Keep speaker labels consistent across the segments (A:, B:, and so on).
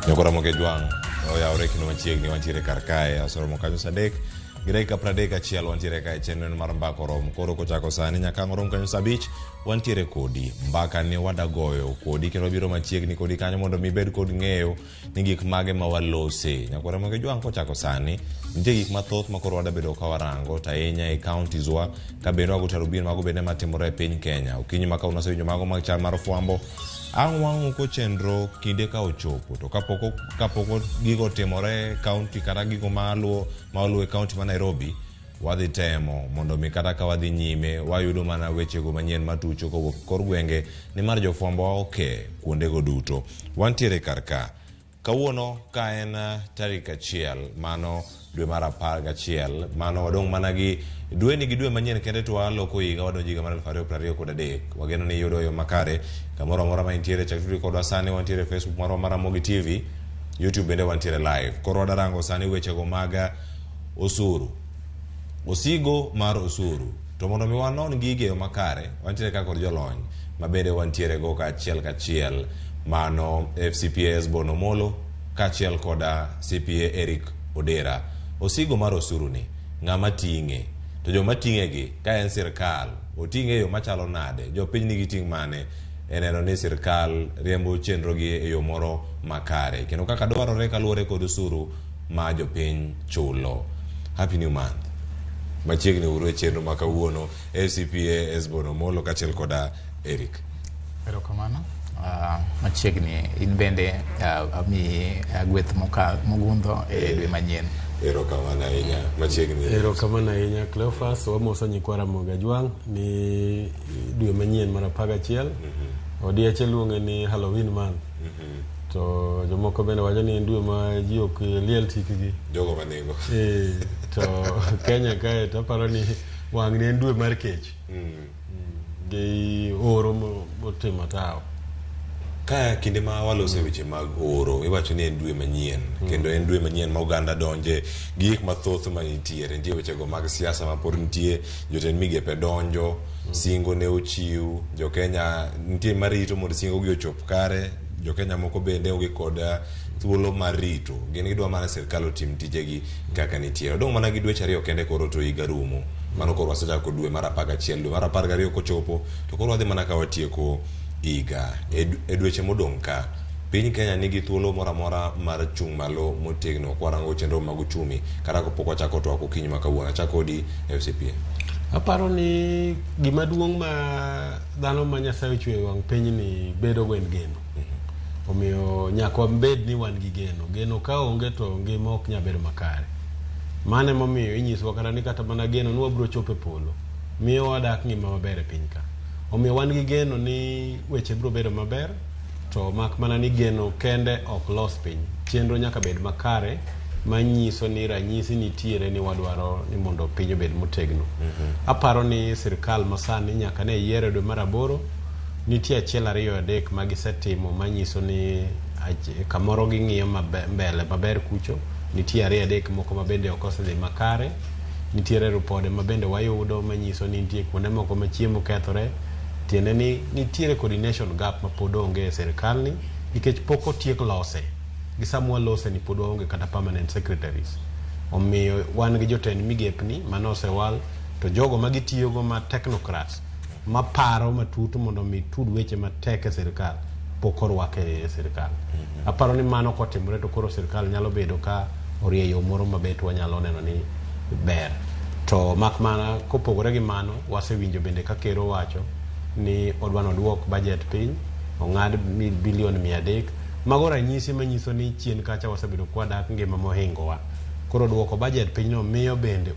A: Nyakora Moge Jwang' oyawore kendo machiegni wantiere kar kae oseromo kanyo saa adek gi dakika 31 wantiere kae chenro en mar mbaka oromo koro kochako sani nyaka ang' orom kanyo saa abich wantiere kodi mbaka ni wadagoyo kodi kendo wabiro machiegni kodi kanyo mondo mi ibed kod ng'eyo ni gik mage ma walose nyakwara Moge Jwang' kochako sani nitie gik mathoth ma koro wadabedo ka warango to ahinya e counties wa ka bende wago tarubin mago bende matimore e piny Kenya okinyi ma kawuono wasewinjo mago mag chal mar fwambo ang' wang'uko chenro kinde ka ochopo to kapok kapok gigo otimore e county kata gigo maluwo maluwo e county ma Nairobi wadhi temo mondo mi kata ka wadhi nyime wayudo mana wechego manyien matucho kowuok e kor gwenge nimar jofwambo oke kuondego duto wantiere kar ka kawuono ka en tarik achiel mano dwe mar 11 mano wadong' mana gi dweni gi dwe manyien kende to waloko higa wadonjo higa mar 2023 wageno ni iyudo yo makare kamoro amora ma intiere chak tudri kodwa sani wantiere e facebook marwa mar Ramogi TV youtube bende wantiere live koro wadarango sani wechego mag osuru osigo mar osuru to mondo mi wanon gigi e yo makare wantiere ka kod jolony ma bende wantiere go kaachiel kachiel mano FCPA Esbon Omolo kaachiel koda CPA Eric Odera osigo mar osuru ni ng'ama ting'e to joma ting'e gi ka en sirkal oting'e e yo machalo nade jopiny nigi ting' mane e neno ni sirkal riembo chenro gi e yo moro makare kendo kaka dwarore kaluwore kod osuru ma jopiny chulo happy new month machiegni uru e chenro ma kawuono FCPA Esbon Omolo kaachiel koda Eric
B: Erokamano. Machiegni in bende amiyi gweth mogundho e dwe manyien.
A: Erokamano ahinya machiegni.
C: Erokamano ahinya Cleophas, wamoso nyikwa Ramogi Ajwang' ni dwe manyien mar 11. Odieche luonge ni Halloween month. To jomoko bende wacho ni en dwe ma ji ok liel tikgi.
A: Jogo manego.
C: To Kenya kae to aparo ni wang' ni en dwe mar kech. Gi oro motimo tawo.
A: Ka kinde ma waloso weche mag oro, iwacho ni en dwe manyien, kendo en dwe manyien ma oganda donje gi gik mathoth ma nitiere. Nitie wechego mag siasa ma pod nitie, jotend migepe donjo, singo ne ochiw, jo Kenya nitie marito mondo singo gi ochop kare, jo Kenya moko bende onge kod thuolo mar rito. Gin gidwa mana sirkal otim tijegi kaka nitie. Odong' mana gi dweche ariyo kende koro to higa rumo. Mano koro wasechako dwe mar 11, dwe mar 12 kochopo to koro wadhi mana ka watieko higa. E dweche modong' ka, piny Kenya nigi thuolo moro amora mar chung' malo motegno kwarango chenro mag uchumi kata kapok wachako twak okinyi ma kawuono. Achak kodi FCPA.
C: Aparo ni gima duong' ma dhano ma Nyasaye ochweyo e wang' pinyni bedogo en geno. Omiyo nyaka wabed ni wan gi geno. Geno ka onge to ngima ok nyal bedo makare. Mano emomiyo inyisowa kata ni kata mana geno ni wabiro chopo e polo miyo wadak ngima maber e piny ka. Omiyo wan gi geno ni weche biro bedo maber to mak mana ni geno kende ok los piny. Chenro nyaka bed makare manyiso ni ranyisi nitiere ni wadwaro ni mondo piny obed motegno. Aparo ni sirkal masani nyaka ne yier e dwe mar aboro nitie achiel ariyo adek ma gisetimo manyiso ni kamoro ging'iyo mbele maber kucho nitie ariyo adek moko ma bende ok osedhi makare nitiere ripode ma bende wayudo manyiso ni nitie kuonde moko ma chiemo kethore tiende ni nitiere coordination gap ma pod onge e sirkal ni nikech pok otiek lose gi sama walose ni pod waonge kata permanent secretaries omiyo wan gi jotend migepni mane osewal to jogo ma gitiyogo ma technocrats maparo matut mondo mi tud weche matek e sirkal pok orwak e sirkal. Aparo ni mano kotimore to koro sirkal nyalo bedo ka orie yo moro mabet wanyalo neno ni ber. To mak mana kopogore gi mano, wasewinjo bende ka ker owacho ni odwa noduok budget piny, ong'ad bilion 300. Mago ranyisi manyiso ni chien kacha wasebedo kwadak ngima mohingowa. Koro duoko budget piny no miyo bende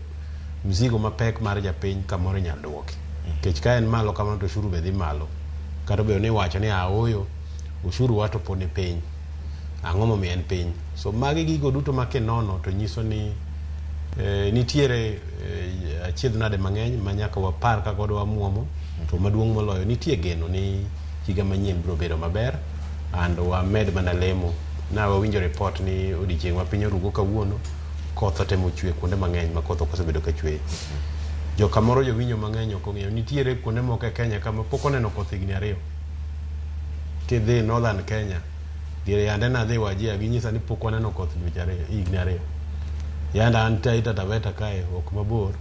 C: mzigo mapek mar japiny kamoro inyalo duoki. Nikech ka en malo kamano to ushuru be dhi malo. Kata obedo ni iwacho ni ooyo, ushuru wa to pod ni piny. Ang'o momiyo en piny? So magi gigo duto ma kinono to nyiso ni nitiere achiedh nade mang'eny ma nyaka wapar kaka wadwa muomo to maduong' moloyo nitie geno ni higa manyien biro bedo maber and wamed mana lemo. Na wawinjo report ni odiochieng' ma piny orugo kawuono koth otemo chwe kuonde mang'eny ma koth ok osebedo ka chwe. Jo kamoro jowinjo mang'eny ok ong'eyo nitiere kuonde moko e Kenya kama pok oneno koth higni ariyo. Kidhi Northern Kenya Diere yande nadhi Wajir ginyisa ni pok waneno koth dweche ariyo, higni ariyo. Yande an Taita Taveta kae ok mabor,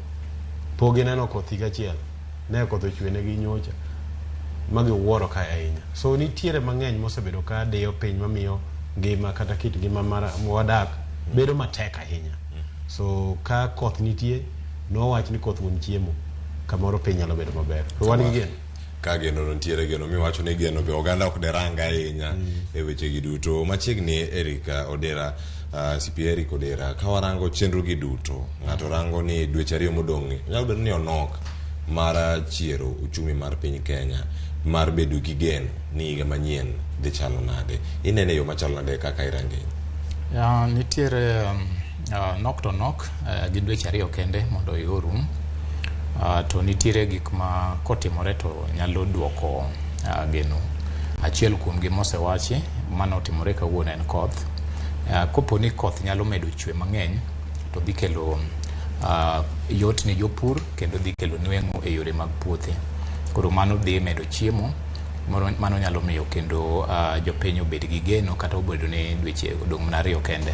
C: pok gineno koth higa achiel. Ne koth ochwe negi nyocha ma giwuoro kae ahinya. So nitiere mang'eny mosebedo ka diyo piny mamiyo ngima kata kit ngima mar wadak bedo matek ahinya. So ka koth nitie, nowach ni koth wuon chiemo, kamoro piny nyalo bedo maber. To wan gi geno.
A: Ka geno no nitiere geno miwacho ni geno be oganda ok derang ahinya e weche gi duto. Machiegni Eric Odera, CP Eric Odera, ka warango chenro gi duto, ng'ato rango ni dweche ariyo modong' nyalo bedo ni onok mar chiero uchumi mar piny Kenya, mar bedo gi geno ni higa manyien dhi chalo nade. Inene yo machalo nade kaka irange?
B: Nitiere nok to nok gi dweche ariyo kende mondo higa orum. To nitiere gik ma kotimore to nyalo duoko geno. Achiel kuom gi mosewachi manotimore kawuono en koth. Kopo ni koth nyalo medo chwe mang'eny to dhi kelo yot ne jopur kendo dhi kelo nweng'o e yore mag puothe. Koro mano dhi medo chiemo, mano nyalo miyo kendo jopiny obed gi geno kata obedo ni dweche odong' mana ariyo kende.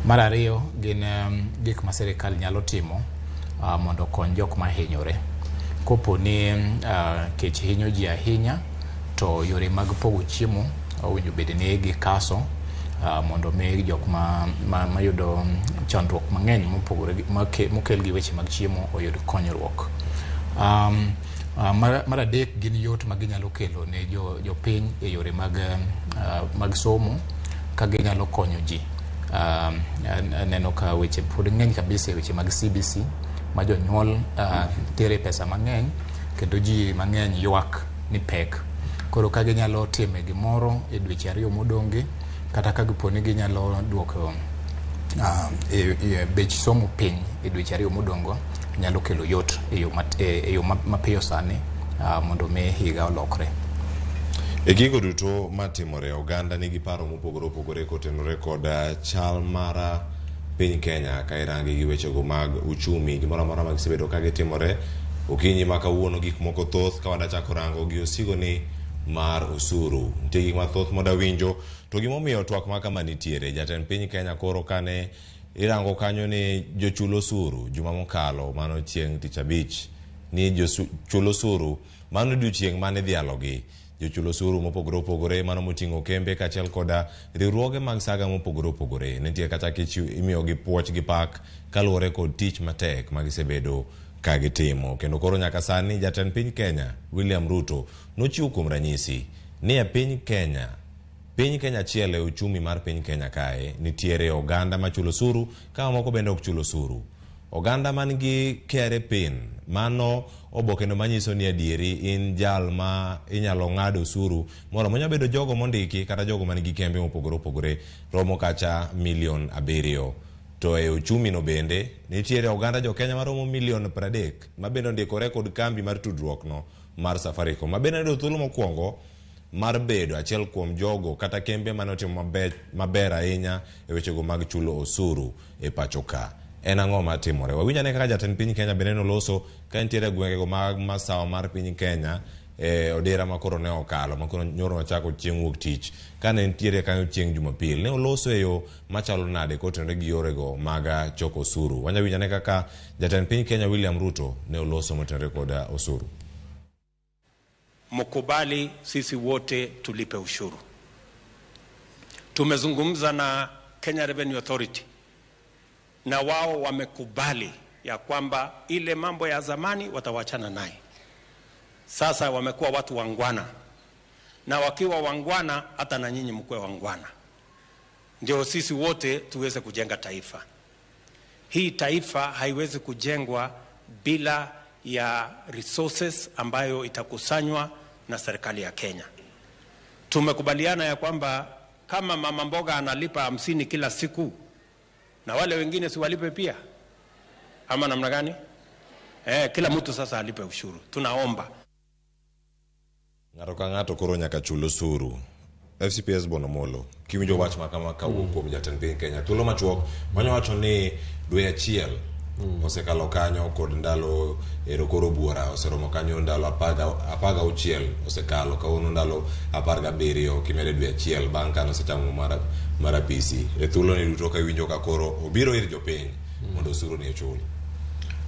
B: Mar ariyo gin gik ma sirikal nyalo timo mondo okony jok mahinyore. Kopo ni kech hinyo ji ahinya to yore mag pogo chiemo owinjo bed ni gikaso mondo mi jok mayudo chandruok mang'eny mopogore mokel gi weche mag chiemo oyud konyruok. Mar adek gin yot ma ginyalo kelo ne jopiny e yore mag somo ka ginyalo konyo ji. Aneno ka weche pod ng'eny kabisa e weche mag CBC ma jonyuol tere pesa mang'eny kendo ji mang'eny ywak ni pek. Koro ka ginyalo time gimoro e dweche ariyo modong'gi kata ka gipo ni ginyalo duoko bech somo piny e dweche ariyo modong'go nyalo kelo yot e yo mapiyo sani mondo mi higa olokre.
A: E gigo duto matimore, oganda nigi paro mopogore opogore kotenore kod chal mar piny Kenya ka irange gi wechego mag uchumi, gimoro amora ma gisebedo ka gitimore. Okinyi ma kawuono gik moko thoth ka wadachako rango gi osigo ni mar osuru. Nitie gik mathoth modawinjo to gimomiyo twak ma kama nitiere. Jatend piny Kenya koro kane irango kanyo ni jochul osuru juma mokalo mano chieng' tich abich ni jochul osuru mano odiochieng' mane idhialogi. Jochul osuru mopogore opogore mano moting'o kembe kaachiel koda riwruoge mag saga mopogore opogore. Nitie kata imiyogi puoch gi pak kaluwore kod tich matek ma gisebedo ka gitimo. Kendo koro nyaka sani jatend piny Kenya William Ruto nochiwo kuom ranyisi ni e piny Kenya achiel e uchumi mar piny Kenya kae nitiere oganda machulo osuru ka mamoko bende ok chul osuru. Oganda man gi KRA PIN mano oboke no manyiso ni adieri in jal ma inyalo ng'ad osuru moro manyalo bedo jogo mondiki kata jogo man gi kembe mopogore opogore romo kacha milion 7. To e uchumi no bende nitiere oganda jo Kenya maromo milion 30 ma bende ondikore kod kambi mar tudruok no mar Safaricom ma bende oyudo thuolo mokwongo mar bedo achiel kuom jogo kata kembe mane otimo maber ahinya e wechego mag chulo osuru e pacho ka. En ang'o matimore? Wawinj ane kaka jatend piny Kenya bende noloso ka nitiere e gwengego mag masawa mar piny Kenya e odira ma koro ne okalo ma koro nyoro nochako chieng' wuok tich kane nitiere kanyo chieng' Jumapil ne oloso e yo machalo nade kotenore gi yorego mag choko osuru. Wanya winj ane kaka jatend piny Kenya William Ruto ne oloso motenore kod osuru.
D: Mkubali sisi wote tulipe ushuru. Tumezungumza na Kenya Revenue Authority na wao wamekubali ya kwamba ile mambo ya zamani watawachana naye. Sasa wamekuwa watu wangwana, na wakiwa wangwana hata na nyinyi mkuwe wangwana, ndio sisi wote tuweze kujenga taifa. Hii taifa haiwezi kujengwa bila ya resources ambayo itakusanywa na serikali ya Kenya. Tumekubaliana ya kwamba kama mama mboga analipa 50 kila siku, na wale wengine si walipe pia, ama namna gani? Kila mtu sasa alipe ushuru. Tunaomba
A: ng'ato ka ng'ato koro nyaka chul osuru. FCPS Bonomolo, kiwinjo wach ma kama kawuok kuom jatend piny Kenya, thuolo machuok manyo wacho ni dwe achiel Osekalo kanyo kod ndalo ero koro buora oseromo kanyo ndalo 16 osekalo kawuono ndalo 17 kimedo dwe achiel bang' kane osechamo mar apisi. E thuolo ni duto ka iwinjo ka koro obiro ir jopiny mondo osuru ni ochul.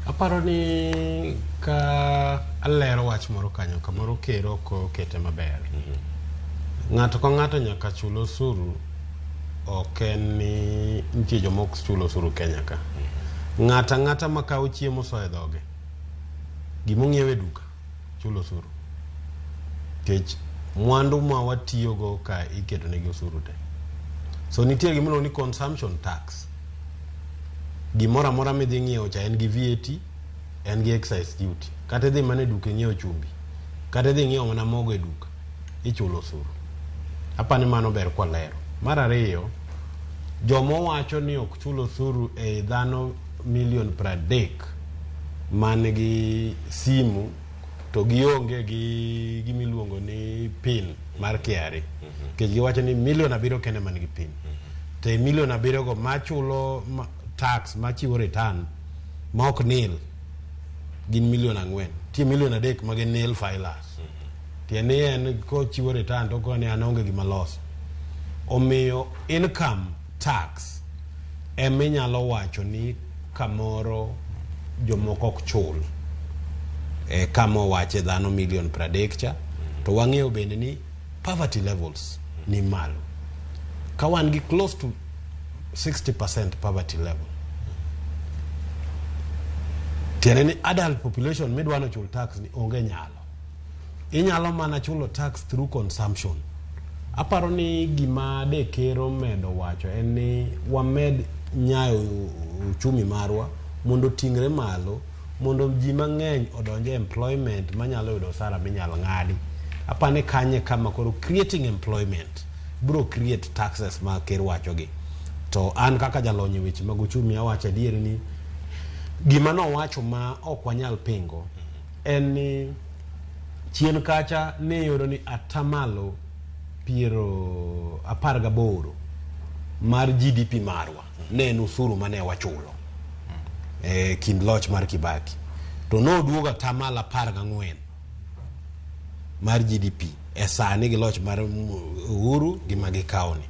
C: Aparo ni ka alero wach moro kanyo kamoro ker ok okete maber. Ng'ato ka ng'ato nyaka chul osuru, ok en ni nitie joma ok chul osuru Kenya ka. Ng'ato ang'ata makawo chiemo soyo e dhoge, gimong'iew e duka chulo osuru. Nikech mwandu ma watiyogo ka iketo negi osuru te. So nitie gimiluongo ni consumption tax. Gimoro amora midhi ng'iewo cha en gi VAT, en gi excise duty. Kata idhi mana e duka ing'iewo chumbi, kata idhi ng'iewo mana mogo e duka, ichulo osuru. Apani mano ber kwalero. Mar ariyo, joma wacho ni ok chul osuru ei dhano milion 30 man gi simu to gionge gi gimiluongo ni PIN mar KRA. Nikech giwacho ni milion 7 kende man gi PIN. To e milion 7 go machulo tax machiwo return ma ok nil gin milion 4. Nitie milion 3 ma gin nil filers. Tiende ni en kochiwo return to okoni an aonge gima loso. Omiyo income tax ema inyalo wacho ni kamoro jomoko ok chul. E kama owache dhano milion 30 cha, to wang'eyo bende ni poverty levels ni malo. Ka wan gi close to 60% poverty level. Tiende ni adult population midwa ni ochul tax ni onge nyalo. Inyalo mana chulo tax through consumption. Aparo ni gima de ker omedo wacho en ni wamed nyayo uchumi marwa mondo oting're malo mondo ji mang'eny odonj e employment manyalo yudo osara minyalo ng'adi. Apani kanye kama koro creating employment bro create taxes ma ker wacho gi. To an kaka jalony e weche mag uchumi awacho adieri ni gima nowacho ma ok wanyal pingo en ni chien kacha ne iyudo ni atamalo 18% mar GDP marwa ne en osuru mane wachulo e kind loch mar Kibaki. To noduogo atamalo 14 mar GDP e sani gi loch mar Uhuru gi ma gikawo ni.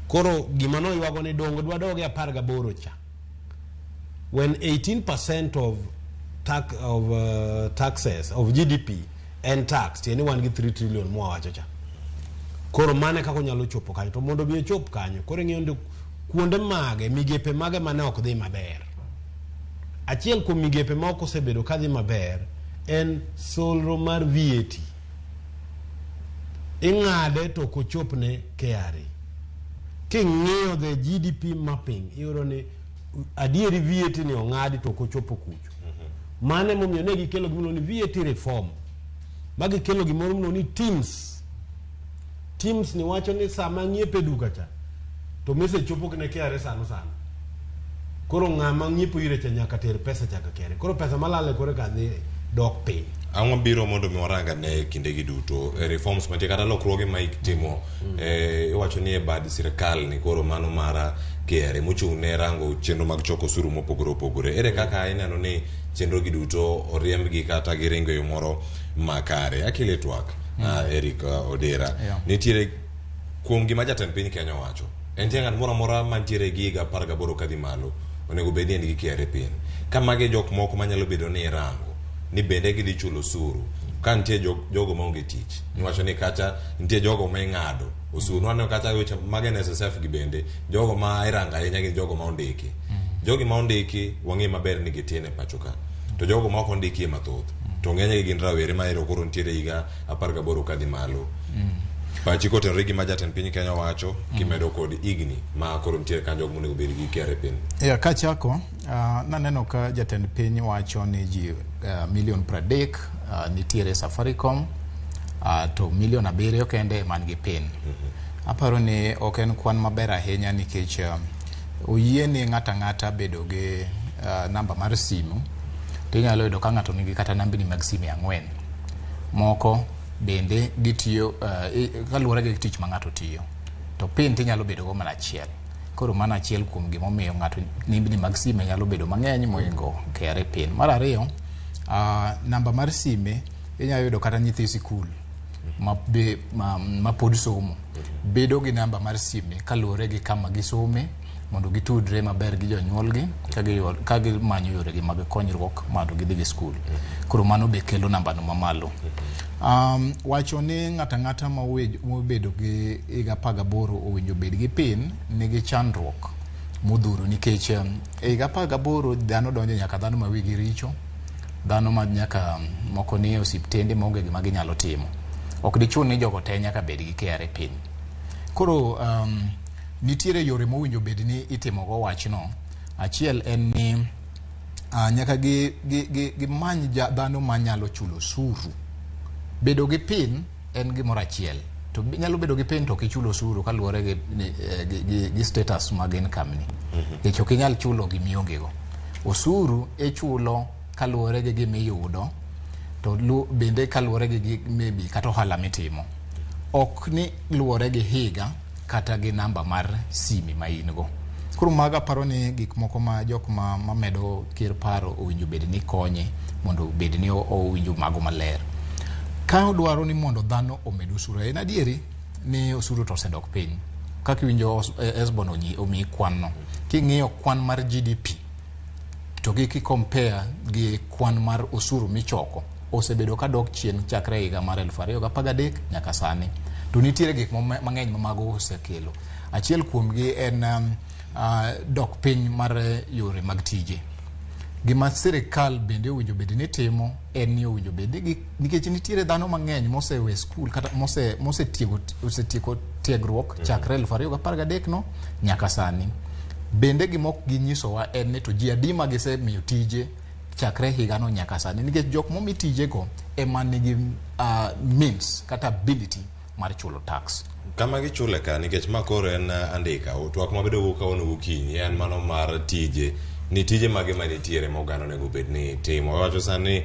C: Koro gima noywago ni dongo dwadog e 18 cha. When 18% of taxes of GDP en tax, tiende ni wan gi 3 trillion mwawacho cha. Koro mano e kaka onyalo chopo kanyo. To mondo mi ochop kanyo, koro ing'iyo ni kuonde mage, migepe mage mane ok dhi maber. Achiel kuom migepe ma ok osebedo kadhi maber en solro mar VAT. Ing'ade to ok ochop ne KRA. King'iyo the GDP mapping, iyudo ni adieri VAT ni ong'adi to ok ochopo kucho. Mano emomiyo ne gikelo gimiluongo ni VAT reform. Ma gikelo gimoro miluongo ni TIMS. TIMS ni wacho ni sama ng'iepo e duka cha, to message chopo ne KRA sano sano. Koro ng'ama ng'iepo ire cha nyaka ter pesa cha ka KRA. Koro pesa malal e kore ka dhi dok piny.
A: Ang'o biro mondo mi warang ane kindegi duto e reforms mantie kata lokruoge ma itimo iwacho ni e bad sirikal ni koro mano mara KRA mochung' ne rango chenro mag choko osuru mopogore opogore. Ere kaka ineno ni chenro gi duto oriembgi kata giringo e yo moro makare? Akele twak Eric Odera. Nitiere kuom gima jatend piny Kenya owacho en tie ng'at moro amora mantiere gi higa 18 kadhi malo onego bed ni en gi KRA PIN. Ka magi jok moko manyalo bedo ni irango ni bende gidhi chulo osuru ka nitie jogo maonge tich niwacho ni kacha nitie jogo ma ing'ado osuru waneno kacha weche mag NSSF gi bende jogo ma irango ahinya gin jogo ma ondiki. Jogi ma ondiki wang'e maber ni gitin e pacho ka to jogo ma ok ondiki e mathoth to ng'enygi gin rawere ma ero koro nitiere higa 18 kadhi malo. Pachi kotenore gi ma jatend piny Kenya wacho kimedo kod higni ma koro nitiere kanyo jogo monego bed gi KRA PIN.
B: Yeah, kachako naneno ka jatend piny wacho ni ji milion 30 nitiere Safaricom to milion 7 kende man gi PIN. Aparo ni ok en kwan maber ahinya nikech oyie ni ng'ato ang'ata bedo gi namba mar simu to inyalo yudo ka ng'ato nigi kata nambni mag simu 4. Moko bende gitiyo kaluwore gi tich ma ng'ato tiyo. To PIN tinyalo bedo go mana achiel. Koro mano achiel kuom gimomiyo ng'ato nembni mag sime nyalo bedo mang'eny mohingo KRA pin. Mar ariyo, namba mar sime inyalo yudo kata nyithi sikul ma, be, ma, ma pod somo bedo gi namba mar sime kaluwore gi kama gisome mondo gitudre maber gi jonyuolgi ka gimanyo yoregi mag konyruok mondo gidhi gi skul. Koro mano be kelo nambano mamalo. Wacho ni ng'ato ang'ata mobedo gi higa 18 owinjo bed gi pin nigi chandruok modhuro nikech e higa 18 dhano donjo nyaka dhano ma wigi richo, dhano ma nyaka moko nie osiptende maonge gima ginyalo timo. Ok dichun ni jogo te nyaka bed gi KRA pin. Koro nitiere yore mowinjo bed ni itimogo wachno. Achiel en ni nyaka gimany dhano manyalo chulo osuru. Bedo gi pin en gimoro achiel. To nyalo bedo gi pin to ok ichulo osuru kaluwore gi status mag income ni. Nikech ok inyal chulo gimionge go. Osuru ichulo kaluwore gi gimiyudo to bende kaluwore gi maybe kata ohala mitimo. Ok ni luwore gi higa kata gi namba mar sime ma in go. Koro mago aparo ni gik moko ma jok ma mamedo ker paro owinjo bed ni konye mondo obed ni owinjo mago maler. Ka odwaro ni mondo dhano omed osuru, en adieri ni osuru to osedok piny. Kaka iwinjo Esbon omiyi kwan no. King'iyo kwan mar GDP to gi ki-compare gi kwan mar osuru michoko osebedo ka dok chien chakre higa mar 2013 nyaka sani. To nitiere gik mang'eny ma mago osekelo. Achiel kuomgi en dok piny mar yore mag tije. Gima sirikal bende owinjo bed ni timo en ni owinjo bed ni nikech nitiere dhano mang'eny mosewe skul kata mosetieko tiegruok chakre 2013 no nyaka sani. Bende gima ok ginyisowa en ni to ji adi ma gisemiyo tije chakre higano nyaka sani, nikech jok momi tijego ema nigi means kata ability mar chulo tax.
A: Kama gichule ka nikech ma koro en andika twak mabedo go kawuono gokinyi en mano mar tije ni tije mage manitiere ma oganda onego bed ni timo. Wawacho sani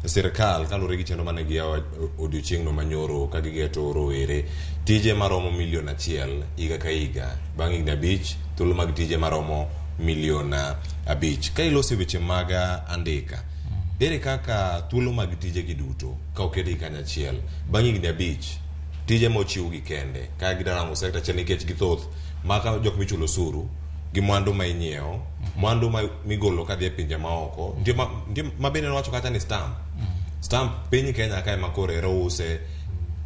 A: sirkal kaluwore gi chenro mane giyawo odiochieng'no manyoro ka gigeto rowere tije maromo milion 1 higa ka higa bang' higni 5 thuolo mag tije maromo milion 5. Ka iloso weche mag andika, ere kaka thuolo mag tije gi duto ka oketgi kanyachiel bang' higni 5 tije mochiw gi kende ka gidarango sekta achiel nikech githoth maka jok michulo osuru gi mwandu ma inyiewo, mwandu ma migolo kadhi e pinje maoko. Nitie ma bende nowacho kacha ni stamp. Stamp piny Kenya kae ma koro ero use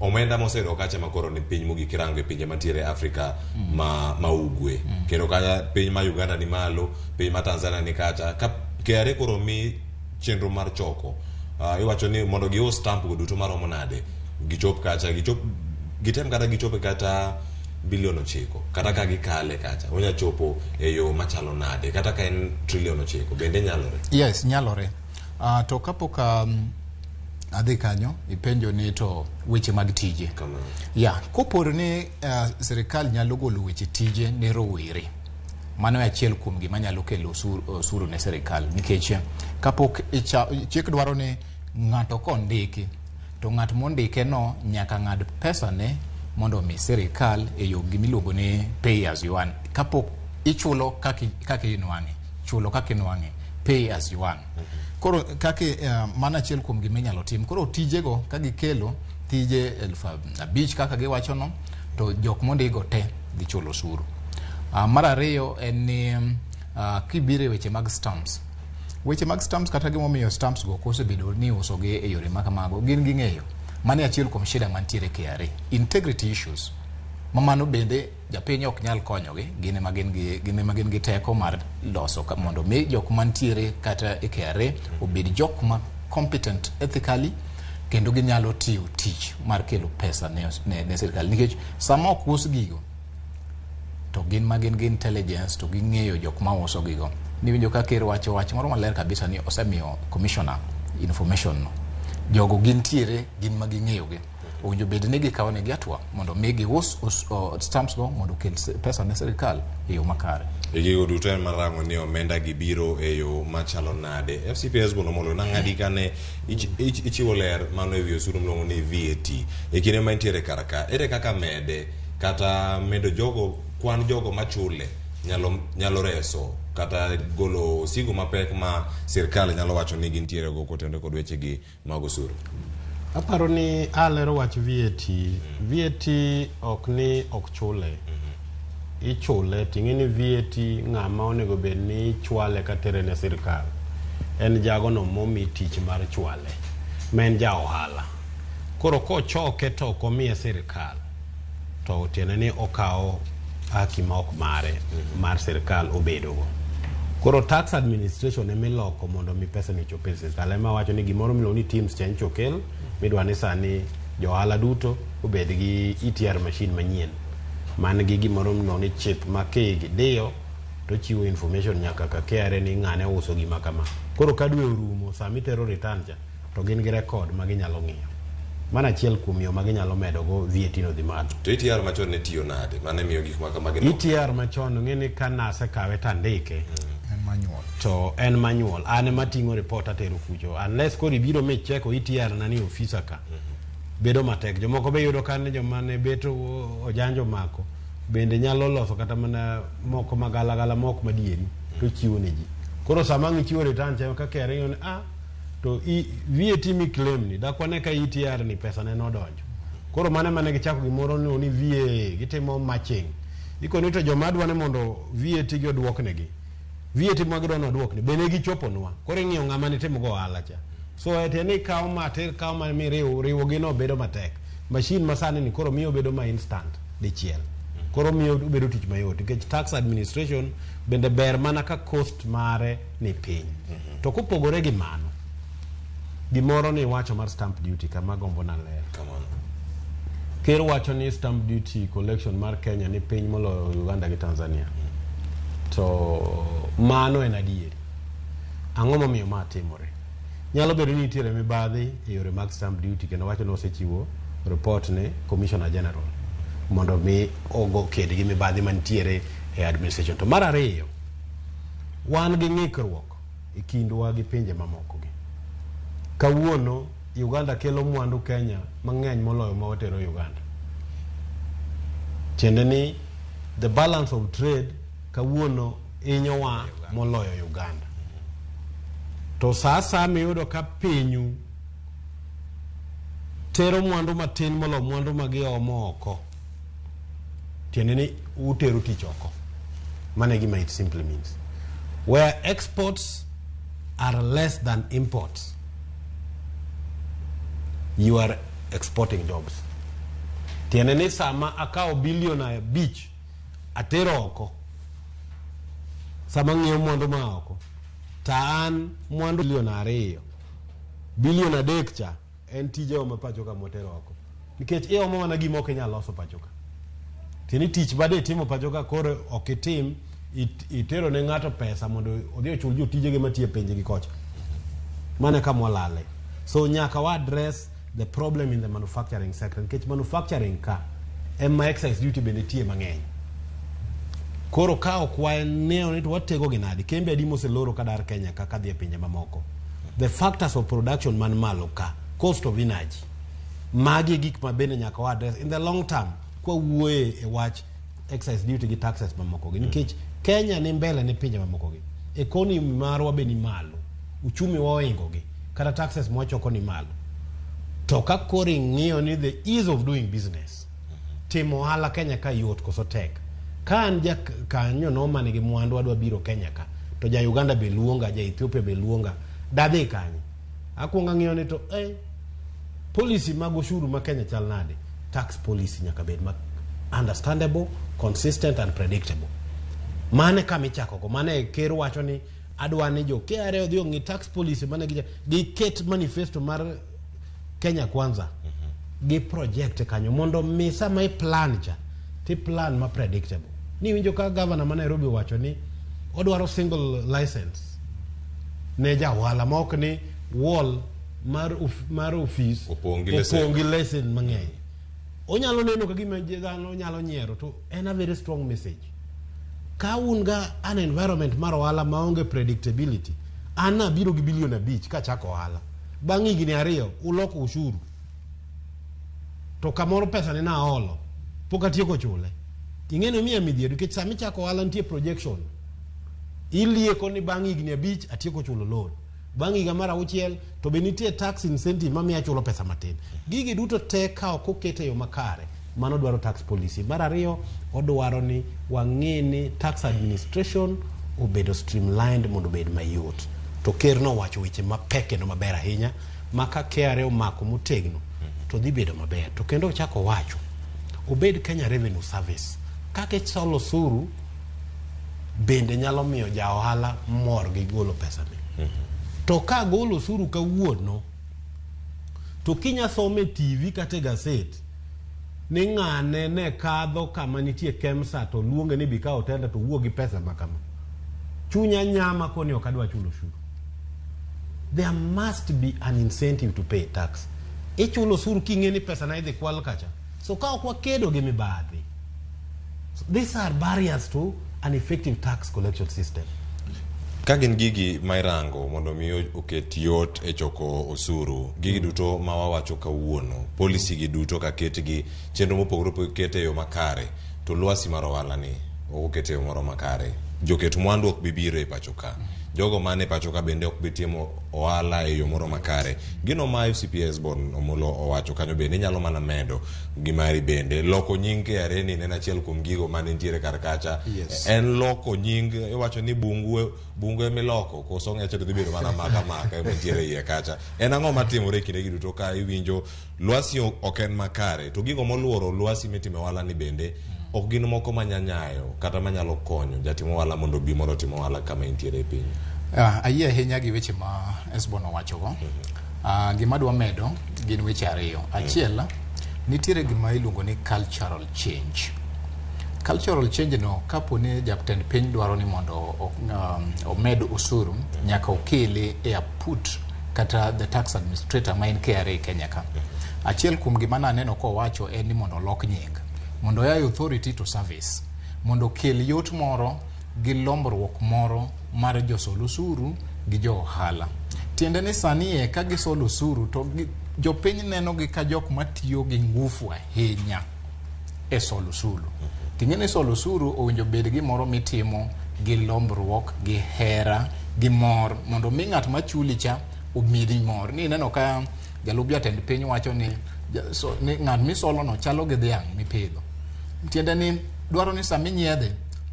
A: omenda moseyudo kacha ma koro ni piny mogik kirango e pinje mantiere Afrika ma ugwe. Kendo kacha piny ma Uganda ni malo, piny ma Tanzania ni kacha. Ka KRA koro mi chenro mar choko, iwacho ni mondo gius stamp go duto maromo nade, gichop kacha, gichop gitem kata gichope kata bilion 9 kata ka gikale kacha onya chopo e yo machalo nade kata ka en trilion 9 bende nyalore?
B: Yes, nyalore. To kapok adhi kanyo, ipenjo ni to weche mag tije.
A: Kamano.
B: Ya, kopor ni sirikal nyalo golo weche tije ne rowere, mano e achiel kuom gima nyalo kelo osuru ne sirikal, nikech kapok chik dwaro ni ng'ato kondiki to ng'at mondike no nyaka ng'ad pesa ne mondo omi sirikal e yo gimiluongo ni pay as you earn. Kapok ichulo kaka inwang'e, chulo kaka inwang'e, pay as you earn. Koro kaka mano achiel kuom gima inyalo tim. Koro tijego ka gikelo tije 5,000 kaka giwacho no, to jok mondigo te dhi chulo osuru. Mar ariyo en ni kibiro e weche mag stamps. Weche mag stamps kata gimomiyo stamps go kosebedo ni iusogi e yore makamago, gin ging'eyo. Mano e achiel kuom shida mantiere KRA. Integrity issues. Ma mano bende japiny ok nyal konyogi, gin ema gin gi teko mar loso mondo mi jok mantiere kata e KRA obed jok ma competent ethically kendo ginyalo tiyo tich mar kelo pesa ne sirkal. Nikech sama ok us gigo, to gin ma gin gi intelligence to ging'eyo jok ma uso gigo. Niwinjo ka ker wacho wach moro maler kabisa ni osemiyo commissioner information no. Jogo gintiere, gin ma ging'eyo gi. Owinjo bed ni gikawo negi hatua mondo mi gius stamps go mondo okel pesa ne sirkal e yo makare.
A: E gigo duto en mar rango ni omenda gi biro e yo machalo nade. FCPS Bono Molo nang'adi kane ichiwo ler mano e wi osuru miluongo ni VAT e kinde ma intiere kar ka. Ere kaka mede kata medo jogo kwan jogo machule nyalo, nyalo reso kata golo osigo mapek ma sirkal nyalo wacho ni gintiere go kotenore kod wechegi mag osuru.
C: Aparo ni alero wach VAT. VAT ok ni ok chule. Ichule ting'e ni VAT ng'ama onego bed ni chwale katere ne sirkal en jagono momi tich mar chwale ma en ja ohala. Koro kochoke to ok omiye sirkal to tiende ni okawo haki ma ok mare mar sirkal obedogo. Koro tax administration ema iloko mondo mi pesa ni ochop e sirkal. Ema wacho ni gimoro miluongo ni TIMS cha nyocha okel midwa ni sani johala duto obed gi ETR machine manyien man gi gimoro miluongo ni chip ma kidiyo to chiwo information nyaka ka KRA ni ng'ane ouso gima kama. Koro ka dwe orumo sama itero return cha to gin gi record ma ginyalo ng'iyo. Mano achiel kuom yo ma ginyalo medo go VAT no dhi malo.
A: To ETR machon ne tiyo nade? Mane miyo gik ma kamagi no?
C: ETR machon ng'e ni ka nasekawe tandike
B: En manual.
C: To en manual, an ema ting'o report atero kucho unless koro ibiro micheko ETR na ni ofisa ka bedo matek. Jomoko be yudo ka ni joma ne bet ojanjo mako bende nyalo loso kata mana moko magalagala mok madieri to chiwo ne ji. Koro sama ang' ichiwo return cha ka KRA ng'iyo ni ah to VAT mi claim ni dak wane ka ETR ni pesa ne nodonjo. Koro mano ema ne gichako gimoro ni VAA gitimo matching. Ikoni to joma dwa ni mondo VAT gi oduoknegi VAT ma gidwa ni oduokni be ne gichoponwa. Koro ing'iyo ng'ama nitimo go ohala cha. So ete ni ikawo ma to ikawo ma miriw riwo gi no bedo matek. Machine ma sani ni koro miyo bedo ma instant dichiel. Koro miyo bedo tich mayot nikech tax administration bende ber mana ka cost mare ni piny. To kopogore gi mano, gimoro ni iwacho mar stamp duty kama gombo na ler.
A: Kamano.
C: Ker wacho ni stamp duty collection mar Kenya ni piny moloyo Uganda gi Tanzania. To mano en adieri. Ang'o momiyo ma timore? Nyalo bedo ni nitiere mibadhi e yore mag stamp duty kendo wacho ni osechiwo report ne Commissioner General mondo mi ogo ked gi mibadhi mantiere e administration. To mar ariyo, wan gi ng'ikruok e kindwa gi pinje mamoko gi. Kawuono Uganda kelo mwandu Kenya mang'eny moloyo ma watero Uganda. Tiende ni the balance of trade kawuono hinyowa moloyo Uganda. To sa asaya miyudo ka pinyu tero mwandu matin moloyo mwandu ma giomo oko, tiende ni utero tich oko. Mano e gima it simply means. Where exports are less than imports, you are exporting jobs. Tiende ni sama akawo bilion 5 atero oko, sama ng'iewo mwandu ma oko, to an mwandu bilion 2, bilion 3 cha en tijewa ma pacho ka mwatero oko. Nikech iomo mana gima ok inyal loso pacho ka. Tiende ni tich ma de itimo pacho ka koro ok itim, itero ne ng'ato pesa mondo odhi ochul jotijege matiyo e pinje gi kocha. Mano e kama walale. So nyaka wa address the problem in the manufacturing sector nikech manufacturing ka ema excise duty bende tie mang'eny. Koro ka ok waneno ni to watego gi nadi, kembe adi moseloro kadar Kenya ka kadhi e pinje mamoko. The factors of production man malo ka, cost of energy, magi e gik ma bende nyaka wa address in the long term kwa wuoye e wach excise duty gi taxes mamoko gi nikech Kenya ni mbele ne pinje mamoko gi. Economy marwa be ni malo, uchumi wa oingo gi, kata taxes mwachoko ni malo. To ka koro ing'iyo ni the ease of doing business, timo ohala Kenya ka yot koso tek. Ka an ja kanyo no man gi mwandu adwa biro Kenya ka, to ja Uganda be luonga, ja Ethiopia be luonga, dadhi kanye? Akwongo ang'iyo ni to policy mag ushuru ma Kenya chal nade? Tax policy nyaka bed ma understandable, consistent and predictable. Mane kama ichako go, mane ker wacho ni adwa ni jo KRA odhi ong'i tax policy mane giket manifesto mar Kenya Kwanza gi project kanyo mondo mi sama i plan cha ti plan ma predictable. Ni winjo ka governor ma Nairobi owacho ni odwaro single license ne ja ohala ma ok ni wall mar ofis
A: opong' gi lesen.
C: Opong' gi lesen mang'eny. Onyalo neno ka gima dhano nyalo nyiero to en a very strong message. Ka un ga an environment mar ohala maonge predictability, an abiro gi bilion 5 kachako ohala. Bang' higni 2 uloko ushuru. To kamoro pesa ne naolo, pok atieko chule. Ing'e ni omiya midhiero nikech sama ichako ohala nitie projection. Ilieko ni bang' higni 5 atieko chulo loan. Bang' higa mar 6 to be nitie tax incentive mamiyo achulo pesa matin. Gigi duto te ka ok oket e yo makare, mano dwaro tax policy. Mar ariyo, odwaro ni wang'e ni tax administration obedo streamlined mondo obed mayot. To ker nowacho weche mapek kendo maber ahinya ma ka KRA omako motegno to dhi bedo maber. To kendo ochako owacho obed Kenya Revenue Service kaka icholo osuru bende nyalo miyo ja ohala mor gi golo pesani. To ka golo osuru kawuono to kinya some e TV kata e gaset ni ng'ane ne kadho kama nitie KEMSA to luonge ni bi kaw tenda to wuo gi pesa ma kama. Chunya nyama koni ok adwa chulo osuru. There must be an incentive to pay tax. Ichulo osuru king'e ni pesa na idhi kwal kacha. So ka ok wakedo gi mibadhi, so these are barriers to an effective tax collection system.
A: Ka gin gigi ma irango mondo mi oket yot e choko osuru, gigi duto ma wawacho kawuono, policy gi duto ka ketgi, chenro mopogore opogore ket e yo makare, to lwasi mar ohala ni ok oket e yo moro makare. Joket mwandu ok bi biro e pacho ka. Jogo man e pacho ka bende ok bi timo ohala e yo moro makare. Gino ma FCPS Bon Omolo owacho kanyo bende inyalo mana medo gi mari bende. Loko nying KRA ni en achiel kuom gigo mane nitiere kar kacha.
B: Yes.
A: En loko nying iwacho ni bungu bungu emiloko koso ng'eche to dhi bedo mana maka maka ema nitiere iye kacha. En ang'o matimore e kinde gi duto ka iwinjo lwasi ok en makare to gigo moluoro lwasi mitime ohala ni bende ok gin moko manyanyayo kata manyalo konyo jatim ohala mondo obi mondo otim ohala kama entiere e piny.
B: Ayie ahinya gi weche ma Esbon owachogo. Gima adwa medo gin weche ariyo. Achiel, nitiere gima iluongo ni cultural change. Cultural change no kapo ni jatend piny dwaro ni mondo omed osuru, nyaka okele e aput kata the tax administrator ma en KRA Kenya ka. Achiel kuom gima naneno kowacho en ni mondo olok nying. Mondo oyae authority to service. Mondo okel yot moro gi lombruok moro mar josol osuru gi jo ohala. Tiende ni sani e ka gisolo osuru to jopiny neno gi ka jok matiyo gi ngufu ahinya e solo osuru. Ting'e ni solo osuru owinjo bed gimoro mitimo gi lombruok, gi hera, gi mor mondo mi ng'at machuli cha omedi mor. Ni ineno ka jalup jatend piny wacho ni, ni ng'at misolo no chalo gi dhiang' mipidho. Tiende ni dwaro ni sama inyiedhe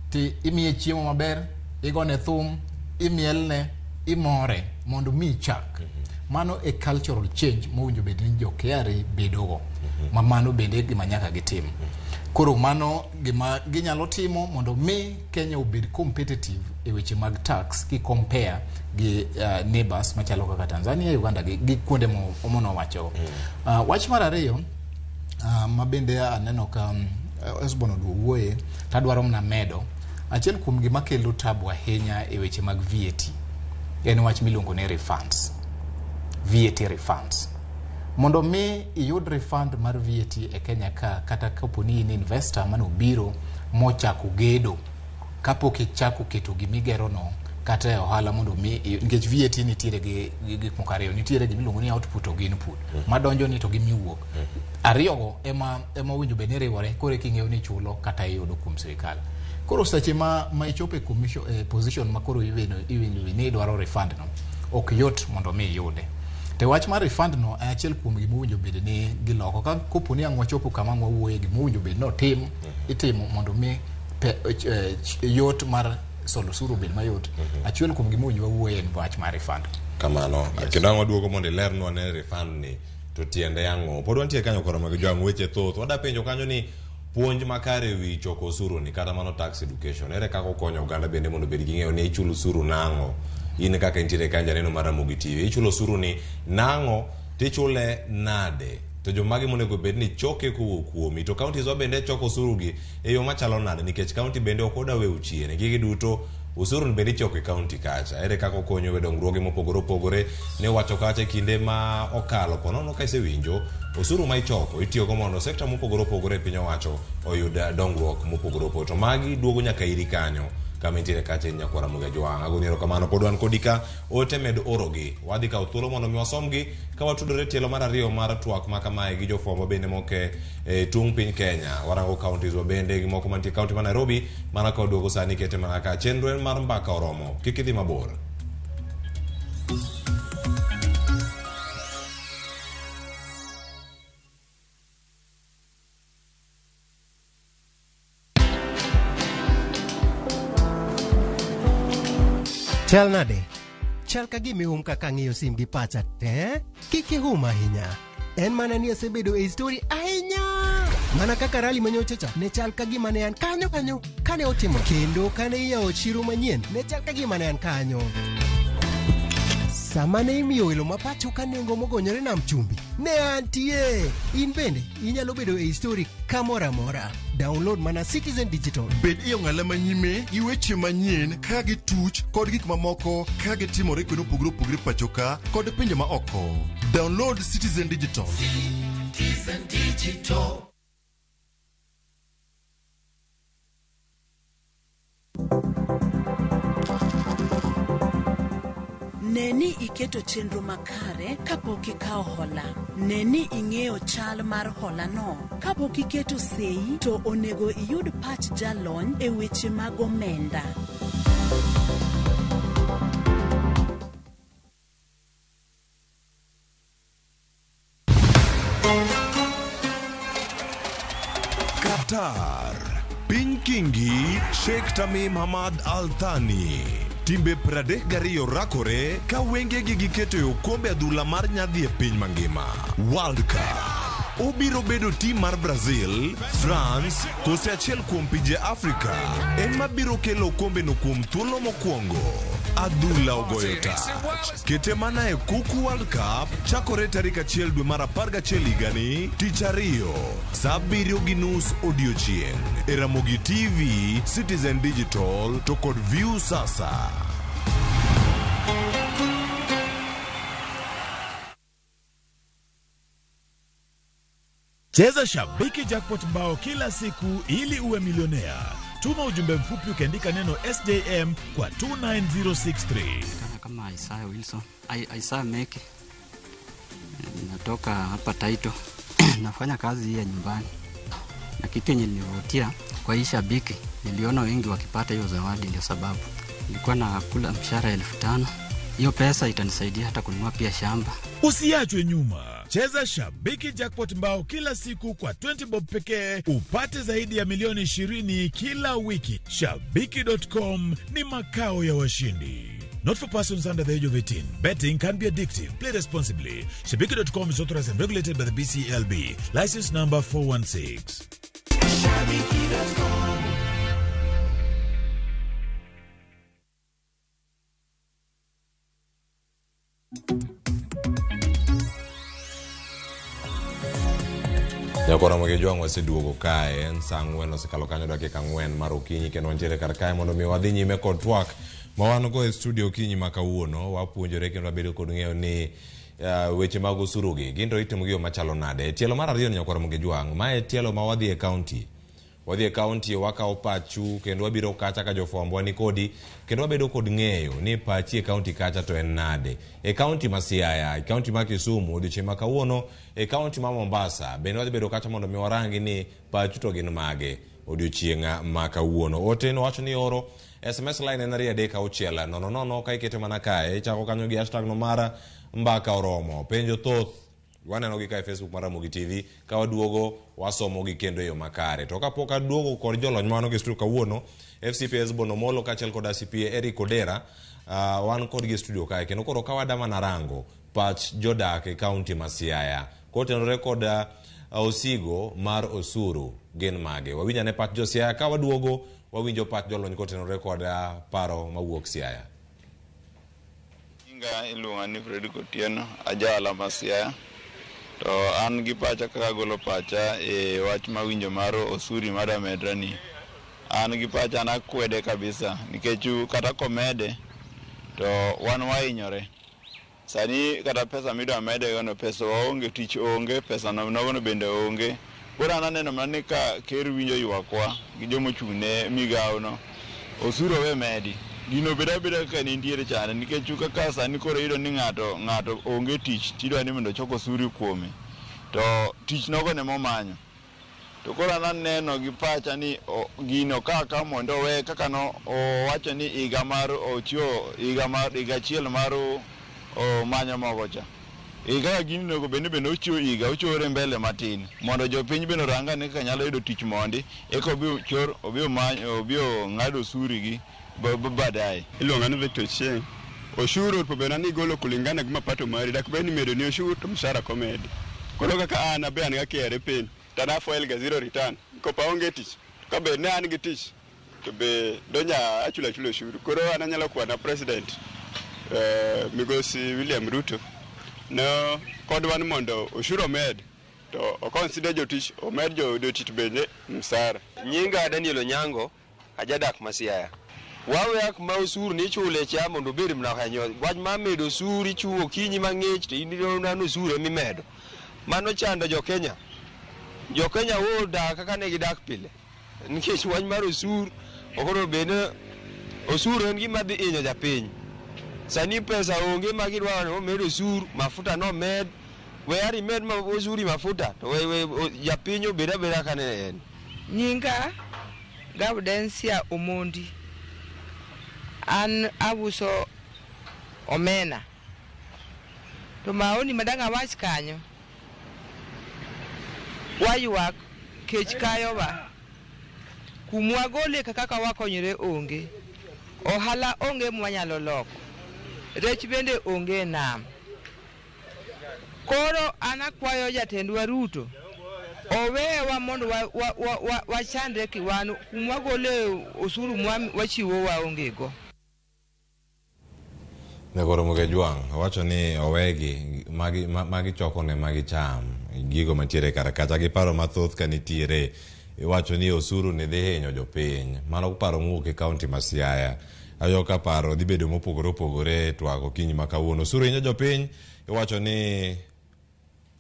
B: ti imiye chiemo maber, igone thum, imielne, imore mondo mi chak. Mano e cultural change mowinjo bed ni jo KRA bedogo. Ma mano bende gima nyaka gitim. Koro mano gima ginyalo timo mondo mi Kenya obed competitive e weche mag tax ki compare gi neighbors machalo kaka Tanzania, Uganda gi kuonde monowacho. Wach mar ariyo ma bende aneno ka Osborne oduo wuoye tadwaro mana medo. Achiel kuom gima kelo tabu ahinya e weche mag VAT en wach miluongo ni refunds. VAT refunds. Mondo mi iyud refund mar VAT e Kenya ka kata kapo ni in investor manobiro mochako gedo kapok ichako keto gimigero no kata e ohala mondo mi nikech VAT nitiere gi gik moko ariyo, nitiere gima iluongo ni output to gi input. Madonjo ni to gi miwuok. Ariyogo ema owinjo bed ni riwore koro eka ing'eyo ni ichulo kata iyudo kuom sirikal. Koro seche ma ichopo e commission, position ma koro iwinjo ni idwaro refund no, ok yot mondo mi iyude. To wach mar refund no en achiel kuom gima owinjo bed ni giloko. Ka kopo ni ang' wachopo kama ang' wawuoye gima owinjo bed ni otim, itimo mondo mi yot mar solo osuru obed mayot. Achiel kuom gima owinjo wawuoye en wach mar refund.
A: Kamano. Kendo ang' waduogo mondo ilernwa ne refund ni to tiende ang'o. Pod wantie kanyo koro mag jwang' weche thoth. Wada penjo kanyo ni puonj makare wi choko osuru ni kata mano tax education. Ere kaka okonyo oganda bende mondo obed gi ng'eyo ni ichulo osuru nang'o? In kaka intiere kanyo janeno mar Ramogi TV, ichulo osuru ni nang'o tichule nade? To jomage monego bed ni choke kowuok kuomi? To counties wa bende choko osuru gi e yo machalo nade? Nikech county bende ok oda weyo chien. Gigi duto osuru ni bende ichoko e county kacha. Ere kaka okonyo e dongruoge mopogore opogore? Ne wacho kacha e kinde ma okalo ponono ka isewinjo osuru ma ichoko itiyogo mondo sekta mopogore opogore e piny owacho oyud dongruok mopogore opogore. To magi duogo nyaka iri kanyo. Kama intiere kacha in nyakwara Ramogi Ajwang'. Agoni erokamano pod wan kodi ka ote med orogi. Wadhi kawo thuolo mondo mi wasomgi ka watudore tielo mar ariyo mar twak ma kamae gi jofwambo bende moke e tung' piny Kenya. Warango counties wa bende gi moko mantie county ma Nairobi mana ka waduogo sani kete mana ka chenro en mar mbaka oromo. Kik idhi mabor.
E: Chal nade? Chal ka gima ihum kaka ang'iyo sim gi pacha te. Kik ihum ahinya. En mana ni asebedo e story ahinya. Mana kaka rally manyocha cha ne chal ka gima ne an kanyo kanyo kane otimo kendo kane iyawo chiro manyien ne chal ka gima ne an kanyo. Sama ne imiyo welo ma pacho ka nengo mogonyore nam chumbi ne antie. In bende inyalo bedo e story kamoro amora. Download mana Citizen Digital.
F: Bed e ong'ala manyime gi weche manyien ka gituch kod gik mamoko ka gitimore kuonde mopogore opogore pacho ka kod pinje ma oko. Download Citizen Digital.
G: Citizen Digital.
H: Ne ni iketo chenro makare kapok ikawo hola. Ne ni ing'eyo chal mar holano. Kapok iketo sei to onego iyud pach jalony e weche mag omenda.
A: Qatar. Piny Kingi, Sheikh Tamim Hamad Al Thani. Timbe 32 rakore ka wengegi giketo e okombe adhula mar nyadhi e piny mangima. World Cup. Obiro bedo tim mar Brazil, France, kose achiel kuom pinje Afrika ema biro kelo okombeno kuom thuolo mokwongo. Adhula ogoyo tach. Kete mana e Kuku World Cup chakore tarik 1 dwe mar 11 higani, tich ariyo, sa 7:30 odiochieng'. E Ramogi TV, Citizen Digital to kod View Sasa.
I: Cheza Shabiki Jackpot Mbao kila siku ili uwe milionea. Tuma ujumbe mfupi ukiandika neno SJM kwa 29063.
J: Kama Isaiah Wilson, Isaiah Meke. Natoka hapa Taito. Nafanya kazi hii ya nyumbani. Na kitu yenye nilivutia kwa hii Shabiki, niliona wengi wakipata hiyo zawadi, ndio sababu. Nilikuwa nakula mshahara 5,000. Hiyo pesa itanisaidia hata kununua pia shamba.
I: Usiachwe nyuma. Cheza Shabiki Jackpot Mbao kila siku kwa 20 bob pekee upate zaidi ya milioni 20 kila wiki. Shabiki.com ni makao ya washindi. Not for persons under the age of 18. Betting can be addictive. Play responsibly. Shabiki.com is authorized and regulated by the BCLB. License number 416.
G: Shabiki.com.
A: Nyakora Ramogi Ajwang' waseduogo kae en sa 4 osekalo kanyo dakika 4 mar okinyi kendo wantiere kar kae mondo mi wadhi nyime kod twak ma wan go e studio okinyi ma kawuono. Wapuonjore kendo wabedo kod ng'eyo ni weche mag osuru gi gin to itimo gi yo machalo nade. E tielo mar ariyo ni Nyakwara Ramogi Ajwang', mae tielo ma wadhi e county. Wadhi e county wakawo pachu kendo wabiro kacha ka jofwambo ni kodi kendo wabedo kod ng'eyo ni pachi e county kacha to en nade. E county ma Siaya, e county ma Kisumu, odiochieng' ma kawuono, e county ma Mombasa, bende wadhi bedo kacha mondo mi warangi ni pachu to gin mage odiochieng' ma kawuono. Ote no wacho ni oro SMS line en 236 00 ka ikete mana kae, ichako kanyo gi hashtag no mar mbaka oromo. Penjo thoth waneno gi kae Facebook mar Ramogi TV, ka waduogo wasomo gi kendo e yo makare. To kapok aduogo kod jolony ma wan go e studio kawuono, FCPA Hesbon Omolo kaachiel kod ACPA Eric Odera, wan kodgi e studio kae. Kendo koro ka wada mana rango pach jodak e county ma Siaya kotenore kod osigo mar osuru gin mage. Wawinj ane pach jo Siaya, ka waduogo wawinjo pach jolony kotenore kod paro mawuok Siaya.
K: Nyinga iluonga ni Fredrick Otieno, ajaala ma Siaya. To an gi pacha kaka golo pacha e wach mawinjo mar osuri mar medre ni. An gi pacha an akwede kabisa nikech kata komede to wan wahinyore. Sani kata pesa midwa mede go no pesa waonge, tich onge, pesa no nogo no bende onge. Koro an aneno mana ni ka ker winjo ywakwa gi jomochung' ne migawo no, Osuru owe medi. Gino obed abeda kaka ne nitiere chande nikech kaka sani koro iyudo ni ng'ato ng'ato onge tich tidwa ni mondo ochok osuru kuome. To tich nogo ne momanyo. To koro an aneno gi pacha ni o, gino kaka mondo owe kaka no owacho ni higa mar ochiwo higa mar higa achiel mar o, manyo mogo cha. E kaka gini onego bed ni bende ochiwo higa ochore mbele matin mondo jopiny bende orang ane kaka nyalo yudo tich mondi eka obi ochor obi omany obi ong'ad osuri gi baadaye.
L: Iluonga ni Victor Ochieng. Oshuru opo bed ni igolo kulingana gi mapato mari dak bed ni imedo ni oshuru to mshahara ok omedi. Koro kaka an abe an ga KRA pin to an a file ga zero return. Kopo aonge tich to ka bed ni an gi tich to be donya achulo achula oshuru. Koro an anyalo kwana president migosi William Ruto no kodwa ni mondo oshuru omed to o consider jotich omed jotich bende msara.
M: Nyinga Daniel Onyango, ajadak ma Siaya. Waweak ma osuru ni ichule cha mondo obed mana kanyo. Wach mar medo osuru ichuo okinyi mang'ich to in nano osuru emimedo. Mano chando jo Kenya. Jo Kenya odak kaka ne gidak pile. Nikech wach mar osuru ok onego bed ni osuru en gima dhi hinyo japiny. Sani pesa onge ma gidwaro ni omed osuru, mafuta nomed. We ari med ma osuru mafuta to we, we japiny obed abeda kaka ne en.
N: Nyinga Gaudensia Omondi. An auso omena. To maoni madang' awach kanyo, waywak kech kayowa. Kumwagole kaka wakonyore onge. Ohala onge mwanyalo loko. Rech bende onge e nam. Koro an akwayo jatendwa Ruto owewa mondo wachandre kiwan kumwagole osuru wachiwo waonge go.
A: Nyakoro Mugejwang' owacho ni owegi magi magi choko ne magi cham gigo mantiere kar kacha gi paro mathoth ka nitiere iwacho ni osuru ni dhi hinyo jopiny mano paro mowuok e kaunti ma Siaya ayo ka paro dhi bedo mopogore opogore e twak okinyi ma kawuono osuru hinyo jopiny iwacho ni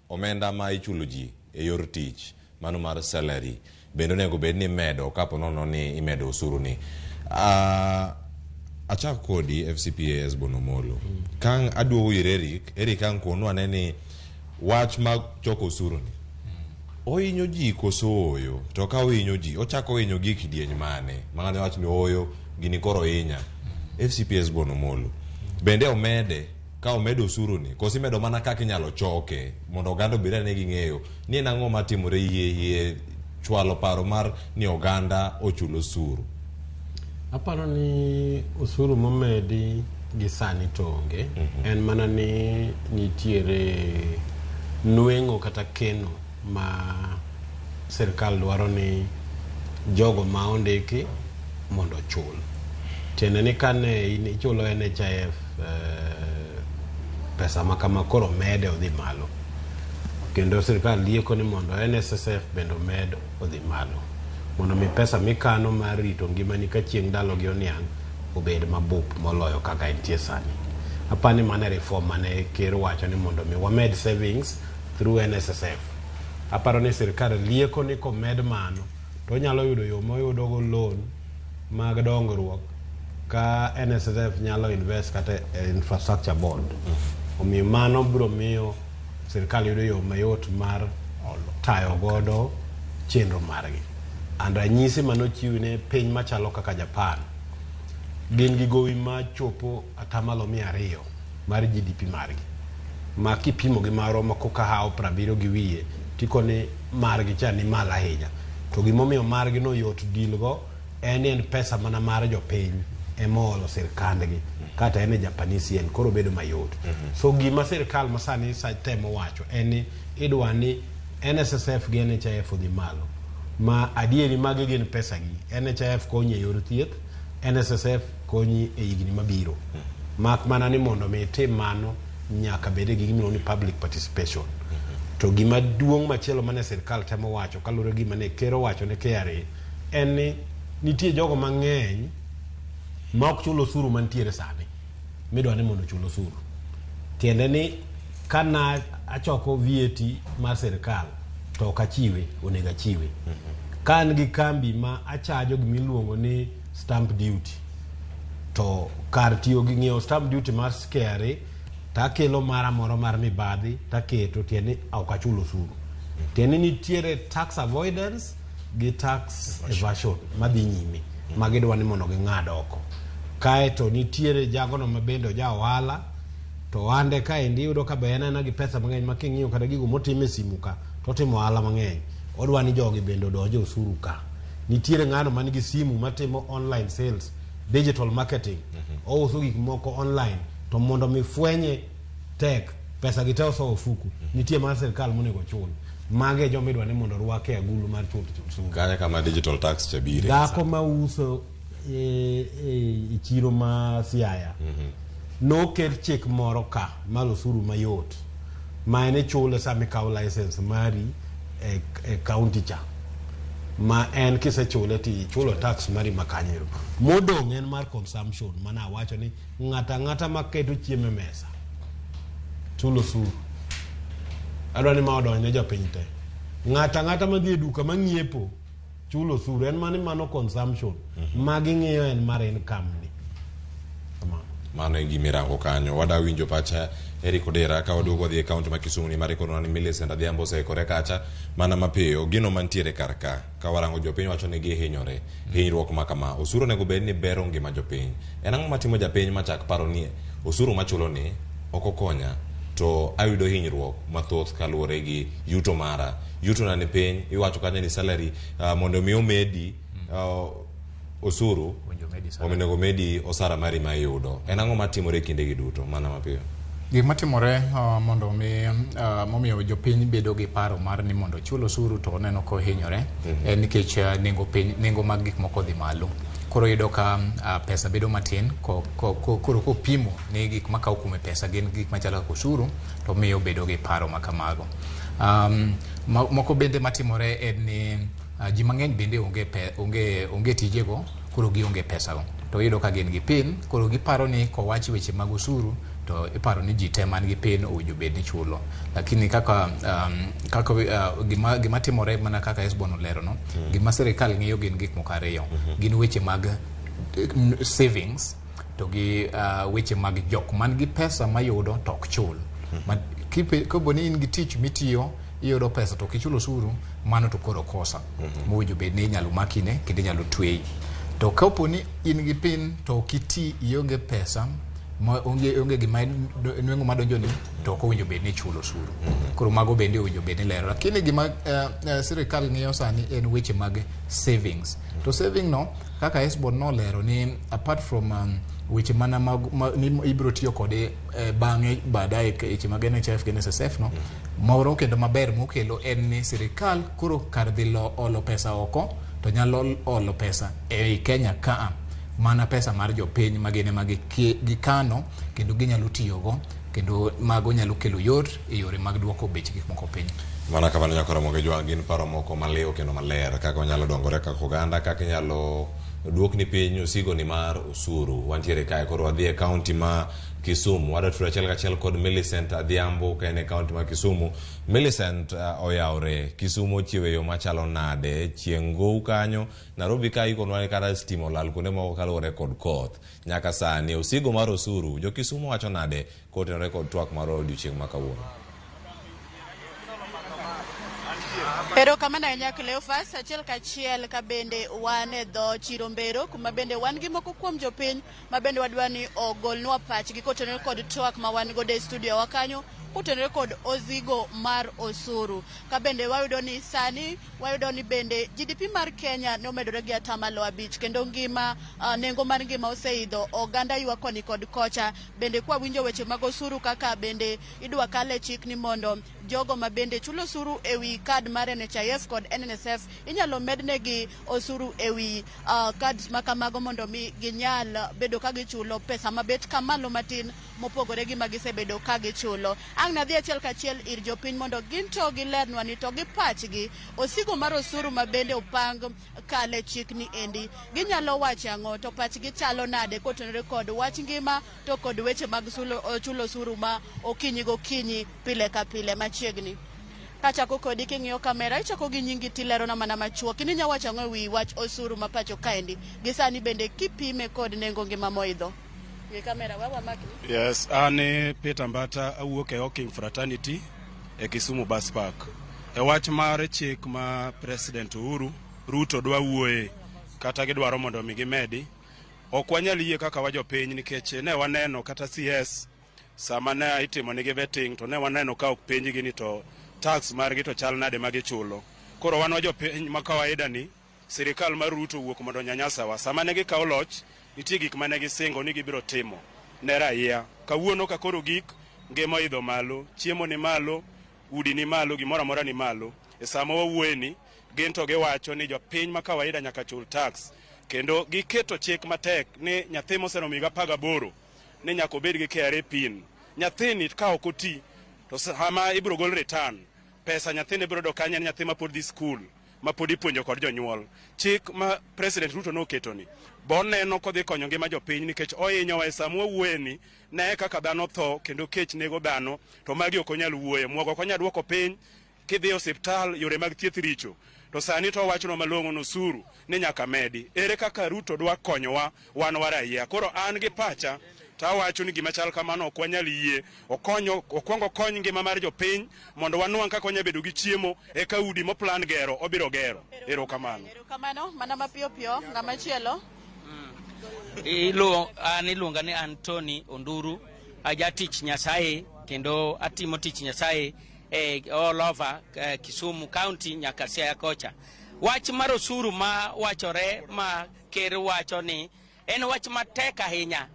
A: omenda ma ichulo ji e yor tich mano mar salary bende onego bed ni imedo kapo nono ni imedo osuru ni achak kodi FCPA Esbon Omolo kang aduogo ir Eric. Eric ang konu ane ni wach mag choko osuru ni ohinyo ji koso oyo to ka ohinyo ji ochako hinyo gi e kidieny mane ma ng'ato wach ni oyo gini koro hinya FCPA Esbon Omolo bende omede ka omedo osuru ni koso imedo mana kaka inyalo choke mondo oganda obed ane ging'eyo ni en ang'o matimore yie yie chwalo paro mar ni oganda ochul osuru.
C: Aparo ni osuru momedi gi sani to onge. En mana ni nitiere nweng'o kata keno ma sirkal dwaro ni jogo ma ondiki mondo ochul. Tiende ni kane in ichulo NHIF pesa ma kama koro mede odhi malo. Kendo sirkal lieko ni mondo NSSF bende omed odhi malo. Mondo mi pesa mikano mar rito ngimani ka chieng' ndalogi oniang' obed mabup moloyo kaka entie sani. Apani mano e reform mane ker wacho ni mondo mi wamed savings through NSSF. Aparo ni sirkal lieko ni komed mano to onyalo yudo yo moyudo go loan mag dongruok ka NSSF nyalo invest kata e infrastructure bond. Omiyo mano biro miyo sirkal yudo yo mayot mar tayo godo chenro margi. And ranyisi manochiw ne piny machalo kaka Japan, gin gi gowi machopo atamalo 200 mar GDP margi. Ma kipimo gi marwa ma koka hawo 70 gi wiye, tikoni margi cha ni malo ahinya. To gimomiyo margi no yot deal go en ni en pesa mana mar jopiny ema oolo sirkandgi kata en e Japanese yen koro bedo mayot. So gima sirkal masani sa temo wacho en ni idwa ni NSSF gi NHIF odhi malo. Ma adieri magi gin pesa gi. NHIF konyi e yor thieth, NSSF konyi e higni mabiro. Mak mana ni mondo mi itim mano nyaka bede gi gimiluongo ni public participation. To gima duong' machielo mane sirkal temo wacho kaluwore gi gima ne ker owacho ne KRA en ni nitie jogo mang'eny ma ok chul osuru mantiere sani midwa ni mondo ochul osuru. Tiende ni kana achoko VAT mar sirkal to ok achiwe, onego achiwe. Ka an gi kambi ma achajo gimiluongo ni stamp duty, to kar tiyo gi ng'iewo stamp duty mar KRA to akelo mara moro mar mibadhi taketo, tiende ni ok achul osuru. Tiende ni nitiere tax avoidance gi tax evasion madhi nyime ma gidwa ni mondo ging'ad oko. Kaeto nitiere jagono ma bende oja ohala to ohande kaendi iyudo ka be en aena gi pesa mang'eny ma king'iyo kata gigo motimo e simu ka to otimo ohala mang'eny. Odwa ni jogi bende odonj e osuru ka. Nitiere ng'ano man gi simu matimo online sales, digital marketing. Ouso gik moko online to mondo mi fwenye tek, pesa gi te osowo ofuku. Nitie mar sirkal monego ochul. Mage e joma idwa ni mondo orwak e agulu mar chulo osuru.
A: Kanyo kama digital tax cha bire.
C: Dhako mauso e chiro ma Siaya noket chik moro ka mar osuru mayot ma en ichule sama ikawo license mari e county cha ma en kisechule to ichulo tax mari ma kanyo ero. Modong' en mar consumption mana awacho ni ng'ato ang'ata maketo chiemo e mesa chulo osuru. Adwa ni ma odonj ne jopiny te. Ng'ato ang'ata madhi e duka mang'iepo chulo osuru en mani mano consumption. Ma ging'iyo en mar income ni. Kamano.
A: Mano e gima irango kanyo. Wada winjo pacha Eric Odera ka waduogo wadhi e kaunti ma Kisumu ni mar ikonwa ni Millicent Adhiambo oseikore kacha mana mapiyo. Gino mantiere kar ka, ka warango jopiny wacho ni gihinyore. Hinyruok ma kama, osuru onego bed ni bero ngima jopiny. En ang'o matimo japiny machak paro ni osuru machulo ni ok okonya to ayudo hinyruok mathoth kaluwore gi yuto mara. Yuto na ni piny, iwacho kanyo ni salary mondo mi omedi osuru onego medi osara mari ma iyudo. En ang'o matimore e kindegi duto mana mapiyo?
B: Gik matimore mondo mi momiyo jopiny bedo gi paro mar ni mondo ochul osuru to oneno kohinyore en nikech nengo piny, nengo mag gik moko odhi malo. Koro iyudo ka pesa bedo matin koro kopimo ni gik makawo kuome pesa gin gik machalo kaka osuru to miyo bedo gi paro ma kamago. Moko bende matimore en ni ji mang'eny bende onge tijego koro gionge pesago. To iyudo ka gin gi pin, koro giparo ni kowach weche mag osuru to iparo ni ji te man gi pin owinjo bed ni chulo. Lakini kaka gima timore mana kaka Esbon olero no, gima sirikal ng'iyo gin gik moko ariyo. Gin weche mag savings to gi weche mag jok man gi pesa mayudo to ok chul. Kopo ni in gi tich mitiyo iyudo pesa to kichulo osuru, mano to koro kosa. Mowinjo bed ni inyalo makine kendo inyalo tweyi. To kapo ni in gi pin to ok iti ionge pesa ma onge gima nweng'o madonjoni to ok owinjo bed ni ichulo osuru. Koro mago bende owinjo bed ni lero. Lakini gima sirikal ng'iyo sani en weche mag savings. To saving no kaka Esbon nolero ni apart from weche mana mag ni ibiro tiyo kode bang'e baadaye weche mag NHIF gi NSSF no, moro kendo maber mokelo en ni sirikal koro kar dhi olo pesa oko to nyalo olo pesa ei Kenya kaa mana pesa mar jopiny ma gin ema gikano kendo ginyalo tiyogo kendo mago nyalo kelo yot e yore mag duoko bech gik moko piny.
A: Mana kamano nyakora Moge Jwang' gin paro moko maliw kendo maler kaka wanyalo dongore kaka oganda, kaka inyalo duokni piny osigo ni mar osuru. Wantiere kae koro wadhi e kaunti ma Kisumu. Wadwa tudo achiel kachiel kod Millicent Adhiambo ka en e kaunti ma Kisumu. Millicent oyawre, Kisumu ochiewo e yo machalo nade? Chieng' gou kanyo, Nairobi ka ikonwa ni kata stima olal kuonde moko kaluwore kod koth. Nyaka sani osigo mar osuru, jo Kisumu wacho nade kotenore kod twak mar odiochieng' ma kawuono?
O: Erokamano ahinya Cleophas, achiel kachiel ka bende wan e dho chiro Mbero kuma bende wan gi moko kuom jopiny ma bende wadwa ni ogolnwa pachgi kotenore kod twak ma wan godo e studio wa kanyo kotenore kod ozigo mar osuru. Ka bende wayudo ni sani wayudo ni bende GDP mar Kenya ne omedore gi 5% kendo ngima nengo mar ngima oseidho, oganda ywak koni kod kocha. Bende kwa winjo weche mag osuru kaka bende idwa kale chik ni mondo jogo ma bende chulo osuru ewi kad mar NHIF kod NSSF inyalo mednegi osuru ewi cards ma kamago mondo mi ginyal bedo ka gichulo pesa mabet kamalo matin mopogore gi ma gisebedo ka gichulo. Ang' nadhi achiel kachiel ir jopiny mondo gin to gilernwa ni to gi pachgi osigo mar osuru ma bende opang kale chik ni endi ginyalo wacho ang'o to pachgi chalo nade kotenore kod wach ngima to kod weche mag chulo osuru ma okinyi gokinyi pile ka pile machiegni. Kachako kodi king'iyo kamera, ichako gi nyingi tilerona mana machuok. In inya wacho ang'o ewi wach osuru ma pacho kaendi? Gi sani bende kipime kod nengo ngima moidho. Ng'i kamera, we wamakni.
P: Yes, an Peter Mbata awuok e Hawking Fraternity e Kisumu Bus Park. E wach mar chik ma President Uhuru Ruto dwa wuoye kata gidwaro mondo mi gimedi, ok wanyal yie kaka wajopiny nikech ne waneno kata CS sama ne itimo nigi vetting to ne waneno ka ok penjgi ni to tax margi to chal nade ma gichulo. Koro wan wajopiny ma kawaida ni sirikal mar Ruto wuok mondo onyanyasawa. Sama ne gikawo loch, nitie gik mane gisingo ni gibiro timo ne raia. Kawuono ka koro gik ngima oidho malo, chiemo ni malo, udi ni malo, gimoro amora ni malo. E sama wawuoye ni, gin to giwacho ni jopiny ma kawaida nyaka chul tax. Kendo giketo chik matek ni nyathi moseromo higa 18 ni nyaka obed gi KRA PIN. Nyathini ka ok oti to sama ibiro gol return, pesa nyathini biro yudo kanyo en nyathi mapod dhi skul ma pod ipuonjo kod jonyuol. Chik ma President Ruto noketo ni boneno kodhi konyo ngima jopiny nikech ohinyowa e sama wawuoye ni ne kaka dhano tho kendo kech nego dhano to magi ok onyal wuoye. Muogo ok onyal duoko piny, kidhi e osiptal yore mag thieth richo. To sani to owachonwa malong'o ni osuru ni nyaka medi. Ere kaka Ruto dwa konyowa wan wa raia? Koro an gi pacha to awacho ni gima chal kamano ok wanyal yie. Okonyo, okwongo okony ngima mar jopiny mondo wanwang' kaka wanyalo bedo gi chiemo eka udi moplan gero obiro gero. Erokamano.
O: Erokamano, mana mapiyo piyo, ng'ama chielo?
Q: An iluonga ni Anthony Onduru, ajatich Nyasaye kendo atimo tich Nyasaye e all over Kisumu County nyaka Siaya kocha. Wach mar osuru ma wachore ma ker wacho ni en wach matek ahinya.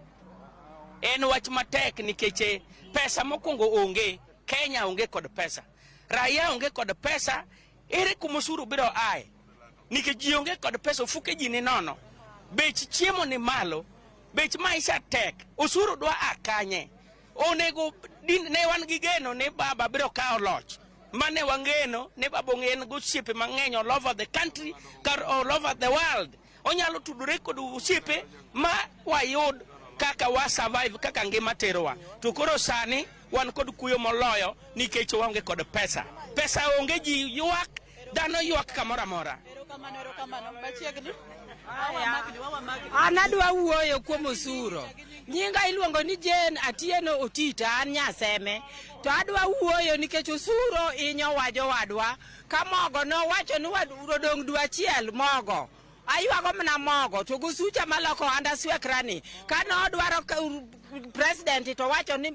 Q: En wach matek nikech pesa mokwongo onge, Kenya onge kod pesa. Raia onge kod pesa, ere kuma osuru biro ae? Nikech ji onge kod pesa, ofuke ji ni nono. Bech chiemo ni malo, bech maisha tek, osuru dwa a kanye? Onego ne wan gi geno ni baba biro kawo loch. Mane wangeno ni baba ong'e en gosiepe mang'eny all over the country, kar all over the world. Onyalo tudore kod osiepe ma wayud kaka wa survive, kaka ngima terowa. To koro sani wan kod kuyo moloyo nikech waonge kod pesa. Pesa onge, ji ywak, dhano ywak kamoro amora.
O: Erokamano, erokamano. Machiegni.
R: An adwa wuoyo kuom osuro. Nyinga iluongo ni Jane Atieno Otita, an Nyaseme. To adwa wuoyo nikech osuro hinyowa jowadwa. Ka mogo nowacho ni odong' dwe achiel mogo. Aywago mana mogo to gosucha maloko ohanda swekrani. Ka nodwaro president to wacho ni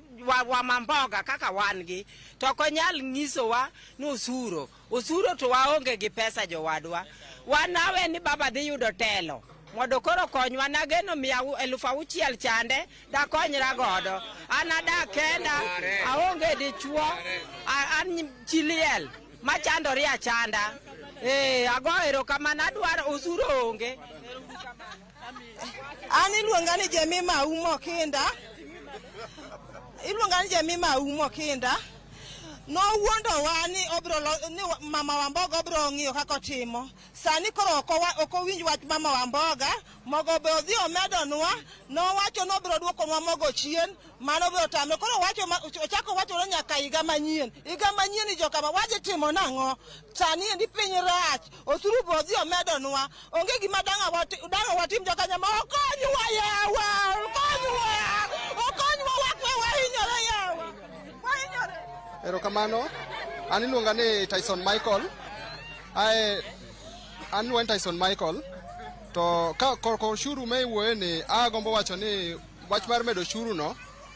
R: wamamboga kaka wan gi. To ok onyal nyisowa ni osuro. Osuro to waonge gi pesa jowadwa. Wan awe ni baba dhi yudo telo. Mondo koro konywa, nageno 6,000 chande dakonyra godo. An adak kenda, aonge dichuo, an chi liel machandore achanda. Ago erokamano, adwaro osuru onge.
S: An iluonga ni Jemima Aumo Kinda. Iluonga ni Jemima Aumo Kinda. Nowuondowa ni obiro ni mama Wamboga obiro ng'iyo kaka otimo. Sani koro ok owinj wach mama Wamboga, mogo be odhi omedonwa, nowacho ni obiro duokonwa mogo chien, mano be otame. Koro ochako wachore nyaka higa manyien. Higa manyien ni jokama wadhi timo nang'o? Sani endi piny rach, osuru be odhi omedonwa. Onge gima dang' watim jokanyama, okonywa yawa, okonywa, okonywa wakwe wahinyore yawa. Wahinyore.
T: Erokamano, an iluonga ni Tyson Michael. An iluonga ni Tyson Michael. To ka korka osuru ma iwuoye ni, agombo wacho ni wach mar medo osuru no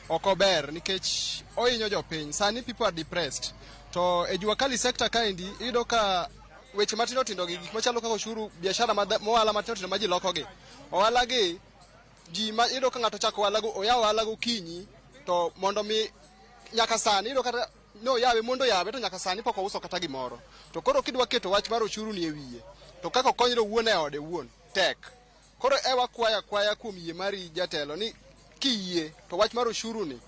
T: ok ober nikech ohinyo jopiny. Sani people are depressed. To e jua kali sector kaendi iyudo ka weche matindo tindo gi gik machalo kaka osuru, biashara ohala matindo tindo ma ji loko gi. Ohala gi ji ma iyudo ka ng'ato chako ohala go, oyawo ohala gokinyi to mondo mi nyaka sani iyudo kata no yawe mondo yawe to nyaka sani pok ouso kata gimoro. To koro kidwa keto wach mar osuru ni e wiye to kaka okonyre owuon e ode owuon tek. Koro e wakwaya kwaya kuom yie mari jatelo ni kiyie to wach mar osuru ni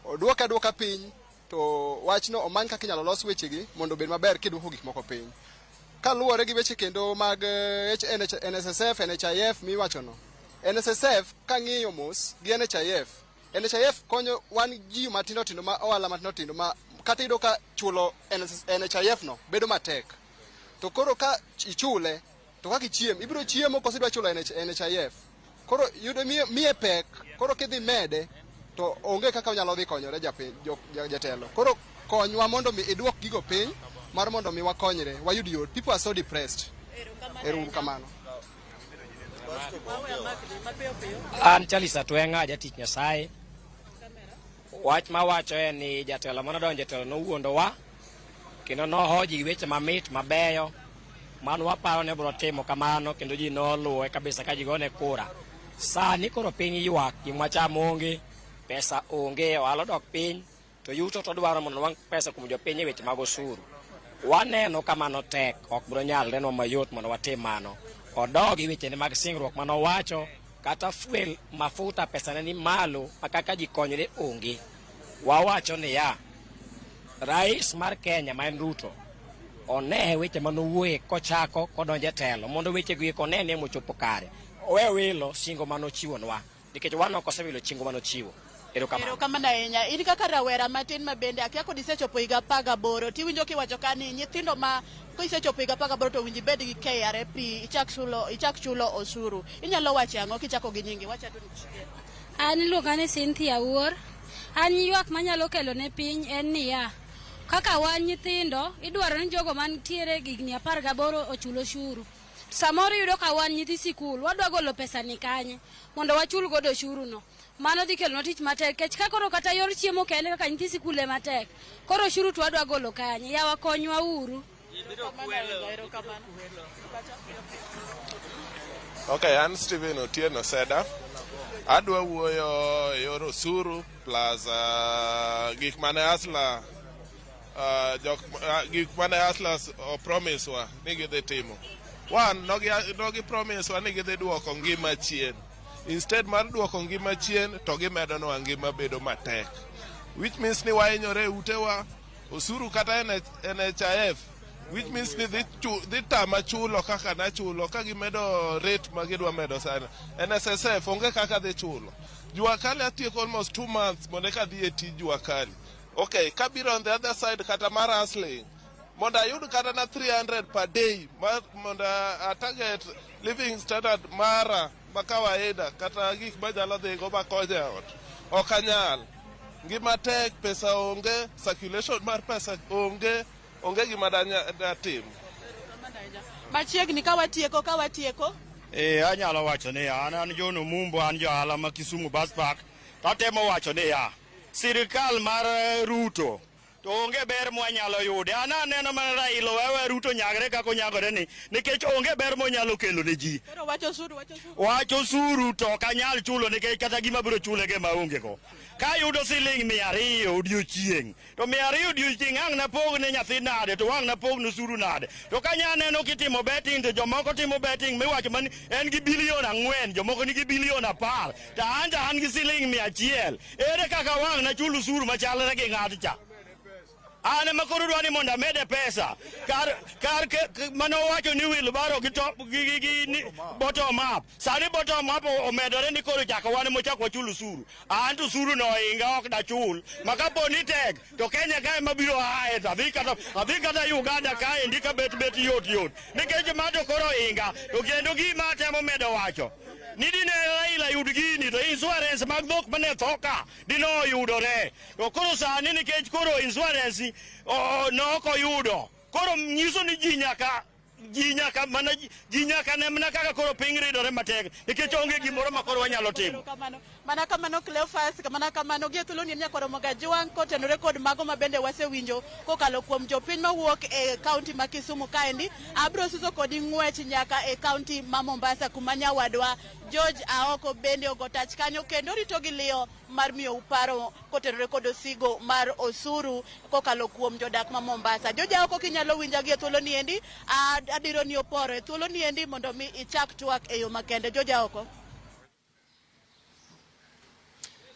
T: oduoke aduoka piny to wachno omany kaka inyalo los wechegi mondo obed maber kiduoko gik moko piny. Kaluwore gi weche kendo mag NSSF, NHIF miwachono. NSSF kang'iyo mos gi NHIF, NHIF konyo wan ji matindo tindo ma ohala matindo tindo ma Kata iyudo ka chulo NHIF no bedo matek. To koro ka ichule to kaka ichiem, ibiro chiemo koso idwa chulo NHIF. Koro yudo miye pek, koro kidhi mede to onge kaka onyalo dhi konyore japiny, jatelo. Koro konywa mondo mi iduok gigo piny mar mondo mi wakonyre, wayud yot. People are so depressed. Ero uru kamano.
Q: An Charles Atweng'a, jatich Nyasaye. Wach mawacho en ni jatelo manodonjo e telo nowuondowa kendo nohoji gi weche mamit mabeyo mano waparo ni obiro timo kamano kendo ji noluwe kabisa ka ji gone kura. Sani koro piny ywak, gima wacham onge, pesa onge, ohala odok piny, to yuto to dwaro mondo nwang' pesa kuom jopiny e weche mag osuru. Waneno ka mano tek, ok biro nyalrenwa mayot mondo watim mano. Odog e wechene mag singruok manowacho, kata fuel mafuta pesane ni malo ma kaka ji konyre onge. Wawacho niya, rais mar Kenya ma en Ruto one weche manowuoye kochako kodonjo e telo mondo wechego eko one ni mochopo kare. Owe wilo singo manochiwonwa nikech wan ok osewilo chingo manochiwo. Erokamano.
O: Erokamano ahinya. In kaka rawera matin ma bende akia kod isechopo higa 18 tiwinjo kiwacho ka ni nyithindo ma kisechopo higa 18 to winji bed gi KRA PIN ichak chulo osuru. Inyalo wacho ang'o kichako gi nyingi? Wacha tu ni
U: An iluonga ni Cynthia Wuor. An ywak manyalo kelo ne piny en niya, kaka wan nyithindo, idwaro ni jogo mantiere higni 18 ochul osuru. Samoro iyudo ka wan nyithi sikul, wadwa golo pesa ni kanye mondo wachul godo osuru no. Mano dhi kelonwa tich matek, nikech ka koro kata yor chiemo kende kaka nyithi sikul ema tek, koro osuru to wadwa golo kanye? Yawa konywa uru.
V: Okay, an Stephen Otieno Seda. Adwa wuoyo e yor osuru plus gik mane Asla gik mane Asla promise wa ni gidhi timo. One, nogi promise wa ni gidhi duoko ngima chien. Instead mar duoko ngima chien to gimedonwa ngima bedo matek. Which means ni wahinyore e utewa, osuru kata NHIF, which means ni dhi tama chulo kaka nachulo ka gimedo rate ma gidwa medo sana. NSSF onge kaka dhi chulo. Jua kali atieko almost 2 months mondo eka adhi e tij jua kali. Okay, kabiro on the other side kata mar hustling, mondo ayud kata na 300 per day mondo a target living standard mara ma kawaida kata gik manyalo dhigo makonyo e ot. Ok anyal. Ngima tek, pesa onge, circulation mar pesa onge, onge gima datim.
O: Machiegni ka watieko.
W: Anyalo wacho niya, an John Omumbo, an jaohala ma Kisumu Bus Park. Tatemo wacho niya, sirikal mar Ruto to onge ber mwanyalo yude. An aneno mana Raila wewe Ruto nyagre kaka onyagore ni, nikech onge ber monyalo kelo ne ji.
O: Koro wacho osuru.
W: Wacho osuru to ok anyal chulo nikech kata gima biro chule ge maonge go. Ka ayudo siling 200 odiochieng', to 200 odiochieng' ang' napog ne nyathi nade, to ang' napog ne osuru nade. To ka anya neno kitimo betting to jomoko timo betting miwacho mani en gi bilion 4, jomoko nigi bilion 10, to an to an gi siling 100. Ere kaka wang' nachul osuru machalre gi ng'at cha? An ema koro dwa ni mondo amede pesa. Kar mane owacho ni wheelbarrow gi top, gi ni bottom up. Sani bottom up omedore ni koro chako wan ema chak wachul osuru. An to osuru no ohinga ok dachul. Ma kapo ni tek to Kenya ka ema biro ae to adhi kata Uganda kaendi ka bet yot yot. Nikech ma to koro ohinga. To kendo gima atemo medo wacho ni dine Raila yud gini to insurance mag dhok mane tho ka dine oyudore. To koro sani nikech koro insurance no ok oyudo. Koro nyiso ni ji nyaka ne mana kaka koro piny ridore matek nikech onge gimoro ma koro wanyalo timo.
O: Mana kamano Cleophas, mana kamano gi thuolo ni nyakwaro Mogajwang' kotenore kod mago ma bende wasewinjo kokalo kuom jopiny mawuok e kaunti ma Kisumu kaendi. Abro suso kodi ng'wech nyaka e kaunti ma Mombasa kuma nyawadwa George Aoko bende ogo tach kanyo kendo rito gi liyo mar miyo uparo kotenore kod osigo mar osuru kokalo kuom jodak ma Mombasa. George Aoko, kinyalo winja gi e thuolo ni endi, adiro ni oporo e thuolo ni endi mondo mi ichak twak e yo makende. George Aoko.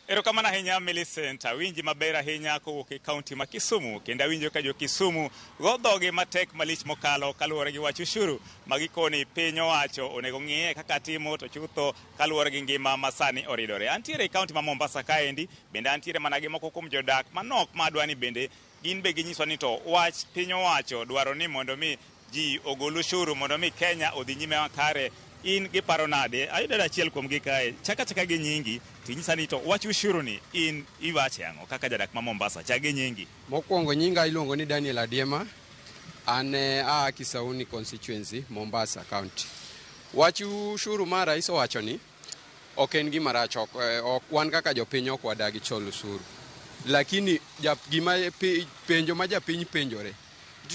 X: Erokamano ahinya Millicent, awinji maber ahinya kowuok e kaunti ma Kisumu, kendo awinjo ka jo Kisumu go dhogi matek malich mokalo kaluwore gi wach ushuru ma gikoni piny owacho onego ng'iye kaka timo to chutho kaluwore gi ngima ma sani oridore. Antiere e kaunti ma Mombasa kaendi, bende antiere mana gi moko kuom jodak manok ma adwa ni bende Gin be ginyiswa ni to wach piny owacho dwaro ni mondo mi ji ogol ushuru mondo mi Kenya odhi nyime makare. In giparo nade? Ayudo achiel kuom gi kae. Chaka chaka gi nyingi tinyisa ni to wach ushuru ni in iwache ang'o kaka jadak ma Mombasa? Chak gi nyingi.
D: Mokwongo nyinga iluongo ni Daniel Adiema. An a Kisauni constituency, Mombasa County. Wach ushuru ma rais owacho ni ok en gima rach, ok wan kaka jopiny ok wadagi cholo osuru. Lakini gima penjo ma japiny penjore,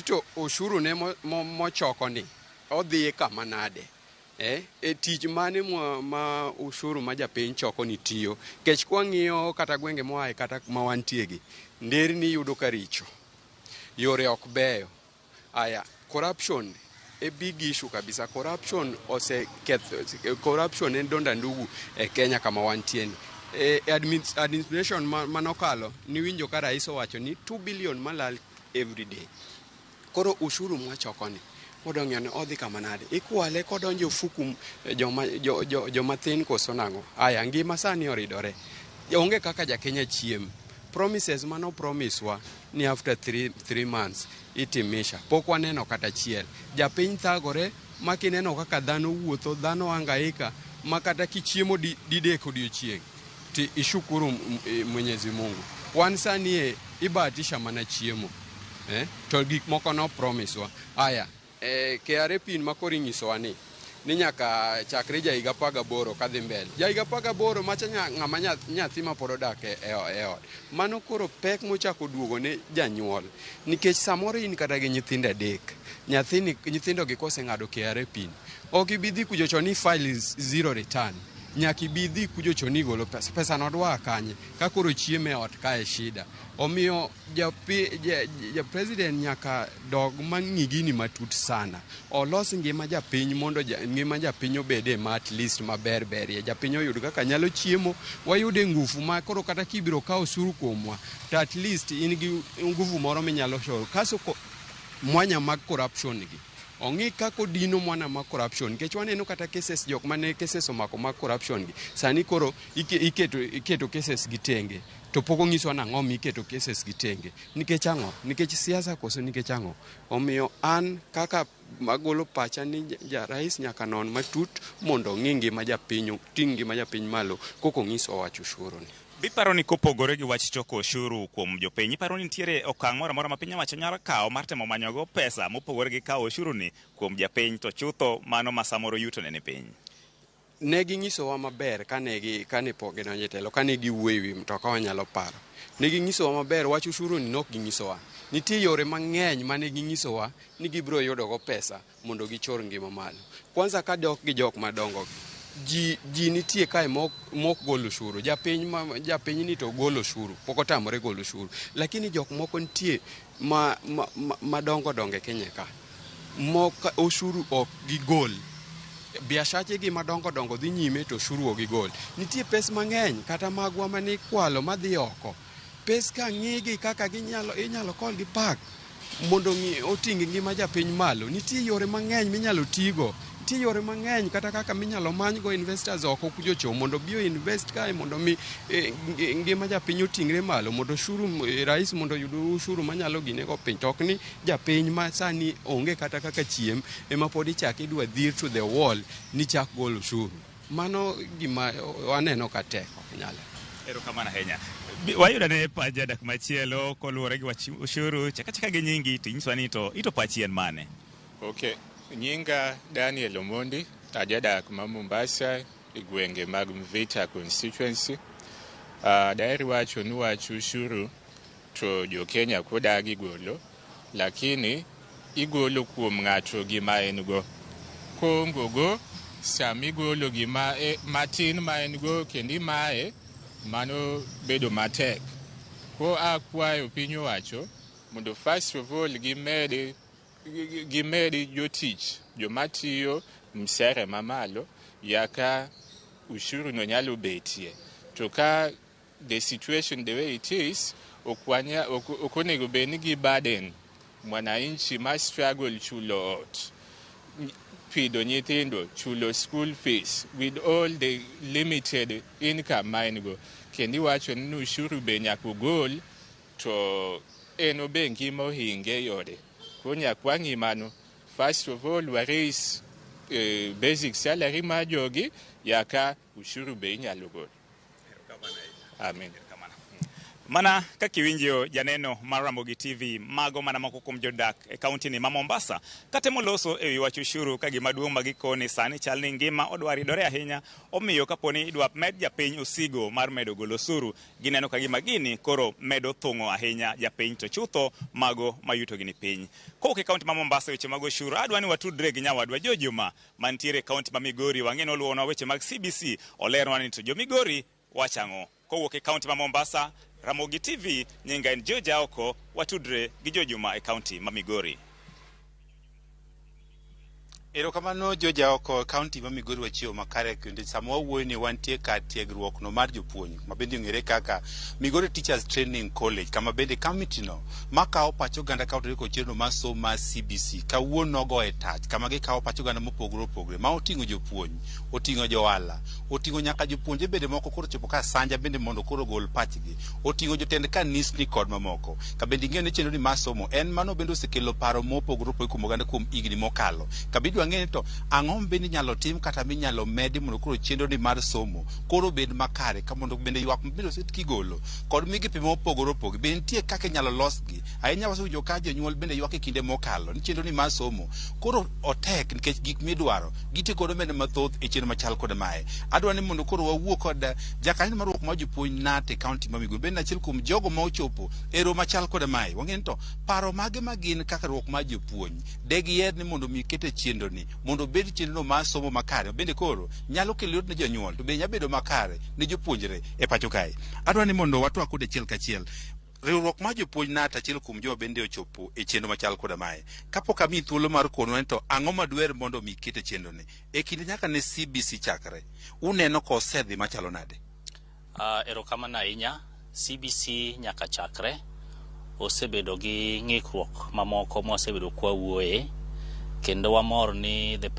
D: to ushuru ne mochoko ni odhi kama nade? E tich mane ma ushuru ma japiny choko ni tiyo? Kech kwang'iyo kata gwenge moaye kata ma wantie gi, nderni yudo ka richo, yore ok beyo. Aya, corruption e big issue kabisa. Corruption oseketho, corruption en donda ndugu e Kenya kama wantie ni. Administration manokalo niwinjo ka rais owacho ni 2 billion malal every day. Koro ushuru mwachoko ni odong'o ni odhi kama nade? Ikwale kodonjo ofuku joma thin koso nang'o? Aya, ngima sani oridore. Onge kaka ja Kenya chiem. Promises mano promise wa ni after 3 months itimisha. Pok waneno kata achiel. Japiny thagore ma kineno kaka dhano wuotho, dhano hangaika ma kata kichiemo didek odiochieng' ti ishukuru Mwenyezi Mungu. Wan sani e ibahatisha mana chiemo. To gik moko no promise wa. Aya, KRA pin ma koro inyisowa ni nyaka chakre ja higa 18 kadhi mbele. Ja higa 18 macha ng'ama nyathi ma pod odak e ot. Mano koro pek mochako duogo ne janyuol. Nikech samoro in kata gi nyithindo adek. Nyathini, nyithindo gi koseng'ado KRA pin. Ok ibi dhi kuchocho ni file zero return. Nyaka ibi dhi kuchocho ni golo pesa. Pesa no dwa kanye? Ka koro chiemo e ot kae shida. Omiyo ja president nyaka dog mang'i gini matut sana. Olos ngima japiny mondo ngima japiny obede ma at least maber berie. Japiny oyud kaka nyalo chiemo, wayude ngufu ma koro kata kibiro kawo osuru kuomwa, to at least in gi nguvu moro minyalo choro. Kaso mwanya mag corruption gi. Ong'i kaka odino mwana mag corruption nikech waneno kata cases jok mane cases omako mag corruption gi. Sani koro iketo cases gi tenge. To pok onyiswa nang'o miketo cases gi tenge. Nikech ang'o? Nikech siasa koso nikech ang'o? Omiyo an kaka magolo pacha ni ja rais nyaka non matut mondo ong'i ngima japiny, oting' ngima japiny malo koko ong'iso wach ushuru ni.
X: Biparo ni kopogore gi wach choko ushuru kuom jopiny, iparo ni nitiere okang' moro amora ma piny owacho nyalo kawo mar temo manyogo pesa mopogore gi kawo ushuru ni kuom japiny, to chutho mano ma samoro yuto ne ni piny?
D: Ne ginyisowa maber kane pok gidonjo e telo, kane giwuoyo e wi mtoka wanyalo paro. Ne ginyisowa maber wach ushuru ni nok ginyisowa. Nitie yore mang'eny mane ginyisowa ni gibiro yudogo pesa mondo gichor ngima malo. Kwanza kadok gi jok madongo, ji nitie kae mok gol ushuru. Japiny ni to golo ushuru, pok otamore golo ushuru. Lakini jok moko nitie madongo dongo e Kenya ka, mok ushuru ok gigol. Biashache gi madongo dongo dhi nyime to ushuru ok gigol. Nitie pes mang'eny kata magwa mane ikwalo madhi oko. Pes ka ng'igi kaka inyalo call gi park mondo oting' ngima japiny malo. Nitie yore mang'eny minyalo tigo. Nitie yore mang'eny kata kaka minyalo manygo investors oko kuchocho mondo bi o invest kae mondo mi ngima japiny oting're malo, mondo ushuru rais mondo oyud ushuru manyalo ginego piny. To ok ni japiny ma sani onge kata kaka chiem ema pod ichak idwa dhir to the wall ni chak gol ushuru. Mano gima waneno ka tek, ok nyal.
X: Erokamano ahinya. Wayudo ne pach jadak machielo koluwore gi wach ushuru. Chaka chaka gi nyingi to inyiswa ni to ito pachi en mane?
E: Okay, nyinga Daniel Omondi, ajadak ma Mombasa e gwenge mag Mvita constituency. Daher wacho ni wach ushuru to jo Kenya kodagi golo, lakini igolo kuom ng'ato gima en go. Koongo go, sama igolo gima matin ma en go kendo imaye, mano bedo matek. Ko akwayo piny owacho mondo first of all gimed jotich joma tiyo mshahara mamalo yaka ushuru no nyalo betie. To ka the situation the way it is, ok onego bed ni gi burden mwananchi ma struggle chulo ot, pidho nyithindo, chulo school fees with all the limited income ma en go. Kendo iwacho ni ushuru be nyaka ogol to en obe ngima ohinge e ode. Koro nyaka wang'i mano. First of all, wa raise basic salary mar jogi, yaka ushuru be inyalo golo. Amen.
X: Mana kaka iwinjo janeno mar Ramogi TV, mago mana moko kuom jodak e kaunti ni ma Mombasa katemo loso e wi wach ushuru ka gima duong' ma gikoni sani chal ni ngima odwa ridore ahinya, omiyo kapo ni idwa med japiny osigo mar medo golo osuru, gineno ka gima gini koro medo thung'o ahinya japiny to chutho mago mayutogi ni piny. Kowuok e kaunti ma Mombasa weche mag ushuru, adwa ni watudre gi nyawadwa Joe Juma mantiere e kaunti ma Migori, wang'e ni oluwonwa weche mag CBC, olernwa ni to jo Migori wacho ang'o. Kowuok e kaunti ma Mombasa, Ramogi TV, nyinga en Joe Jaoko, watudre gi Joe Juma e kaunti ma Migori.
F: Erokamano Joe Jaoko, kaunti ma Migori wachiewo makare kendo sama wawuoyo ni wantie kar tiegruok no mar jopuonj ma bende ong'ere kaka Migori Teachers Training College, kama bende kamiti no makawo pach oganda ka otudore kod chenro mar somo mar CBC kawuono nogo e tach kama gikawo pach oganda mopogore opogore ma oting'o jopuonj, oting'o johala, oting'o nyaka jopuonje bende moko koro chopo ka sanja bende mondo koro ogol pachgi, oting'o jotend kanisni kod mamoko. Ka bende ing'eyo ni chenro ni mar somo en mano bende osekelo paro mopogore opogore kuom oganda kuom higni mokalo. Ka bende idwa ng'e ni to ang'o bende inyalo tim kata minyalo medi mondo koro chenro ni mar somo koro obed makare ka mondo bende ywak bende oset kigolo kod migepe mopogore opogore be nitie kaka inyalo losgi ahinya. Wasewinjo ka jonyuol bende ywak e kinde mokalo ni chenro ni mar somo koro otek nikech gik midwaro gitiyo kod omenda mathoth e chenro machal kod mae. Adwa ni mondo koro wawuo kod jakanyo mar riwruok mar jopuonj KNUT e kaunti ma Migori bende achiel kuom jogo ma ochopo e romo machal kod mae. Wang'e ni to paro mage ma gin kaka riwruok mar jopuonj de giher ni mondo mi ket e chenro ni mondo obed chenro mar somo makare bende koro nyalo kelo yot ne jonyuol to bende nyalo bedo makare ne jopuonjre e pacho kae. Adwa ni mondo watwak kode achiel kachiel. Riwruok mar jopuonj KNUT achiel kuom joma bende ochopo e chenro machal koda mae. Kapok amiyi thuolo mar konwa ni to ang'o madwer mondo mi ket e chenro ni e kinde nyaka ne CBC chakre uneno ka osedhi machalo nade?
H: Erokamano ahinya. CBC nyaka chakre osebedo gi ng'ikruok mamoko mwasebedo kwawuoye kendo wamor ni the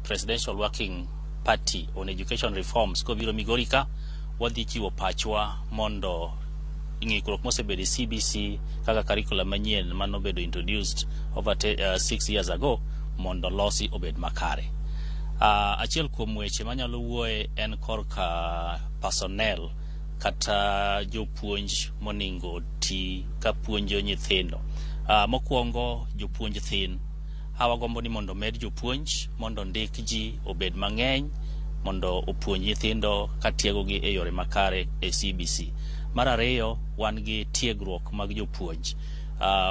H: Presidential Working Party on Education Reforms kobiro Migori ka wadhi chiwo pachwa mondo ng'ikruok mosebedo e CBC kaka curriculum manyien manobedo introduced over 6 years ago mondo losi obed makare. Achiel kuom weche manyalo wuoye en korka personnel kata jopuonj moningo ti ka puonjo nyithindo. Mokwongo jopuonj thin. Wagombo ni mondo omed jopuonj mondo ndik ji obed mang'eny mondo opuonj nyithindo ka tiegogi e yore makare e CBC. Mar ariyo, wan gi tiegruok mag jopuonj.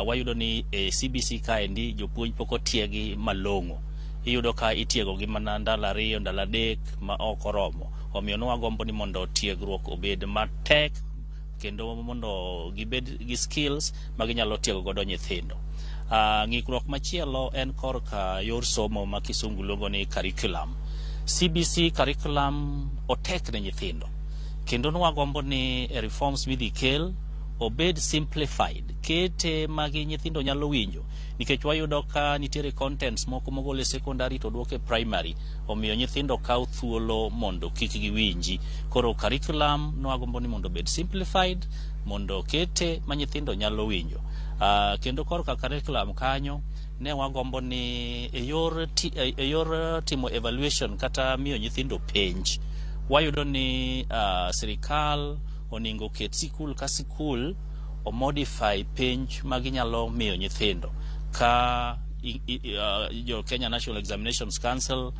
H: Wayudo ni e CBC kaendi jopuonj pok otiegi malong'o. Iyudo ka itiegogi mana ndalo 2, ndalo 3 ma ok oromo. Omiyo nwagombo ni mondo tiegruok obed matek kendo mondo gibed gi skills ma ginyalo tiego godo nyithindo. Ng'ikruok machielo en korka yor somo ma kisungu luongo ni curriculum. CBC curriculum otek ne nyithindo kendo nwagombo ni e reforms midhi kel obed simplified, kete magi nyithindo nyalo winjo nikech wayudo ka nitiere contents moko mogol e secondary to duok e primary, omiyo nyithindo kawo thuolo mondo kik giwinji. Koro curriculum nwagombo ni mondo obed simplified mondo kete ma nyithindo nyalo winjo. Kendo korka curriculum kanyo ne wagombo ni e yor timo evaluation kata miyo nyithindo penj, wayudo ni sirikal onego ket sikul ka sikul omodify penj ma ginyalo miyo nyithindo ka jo Kenya National Examinations Council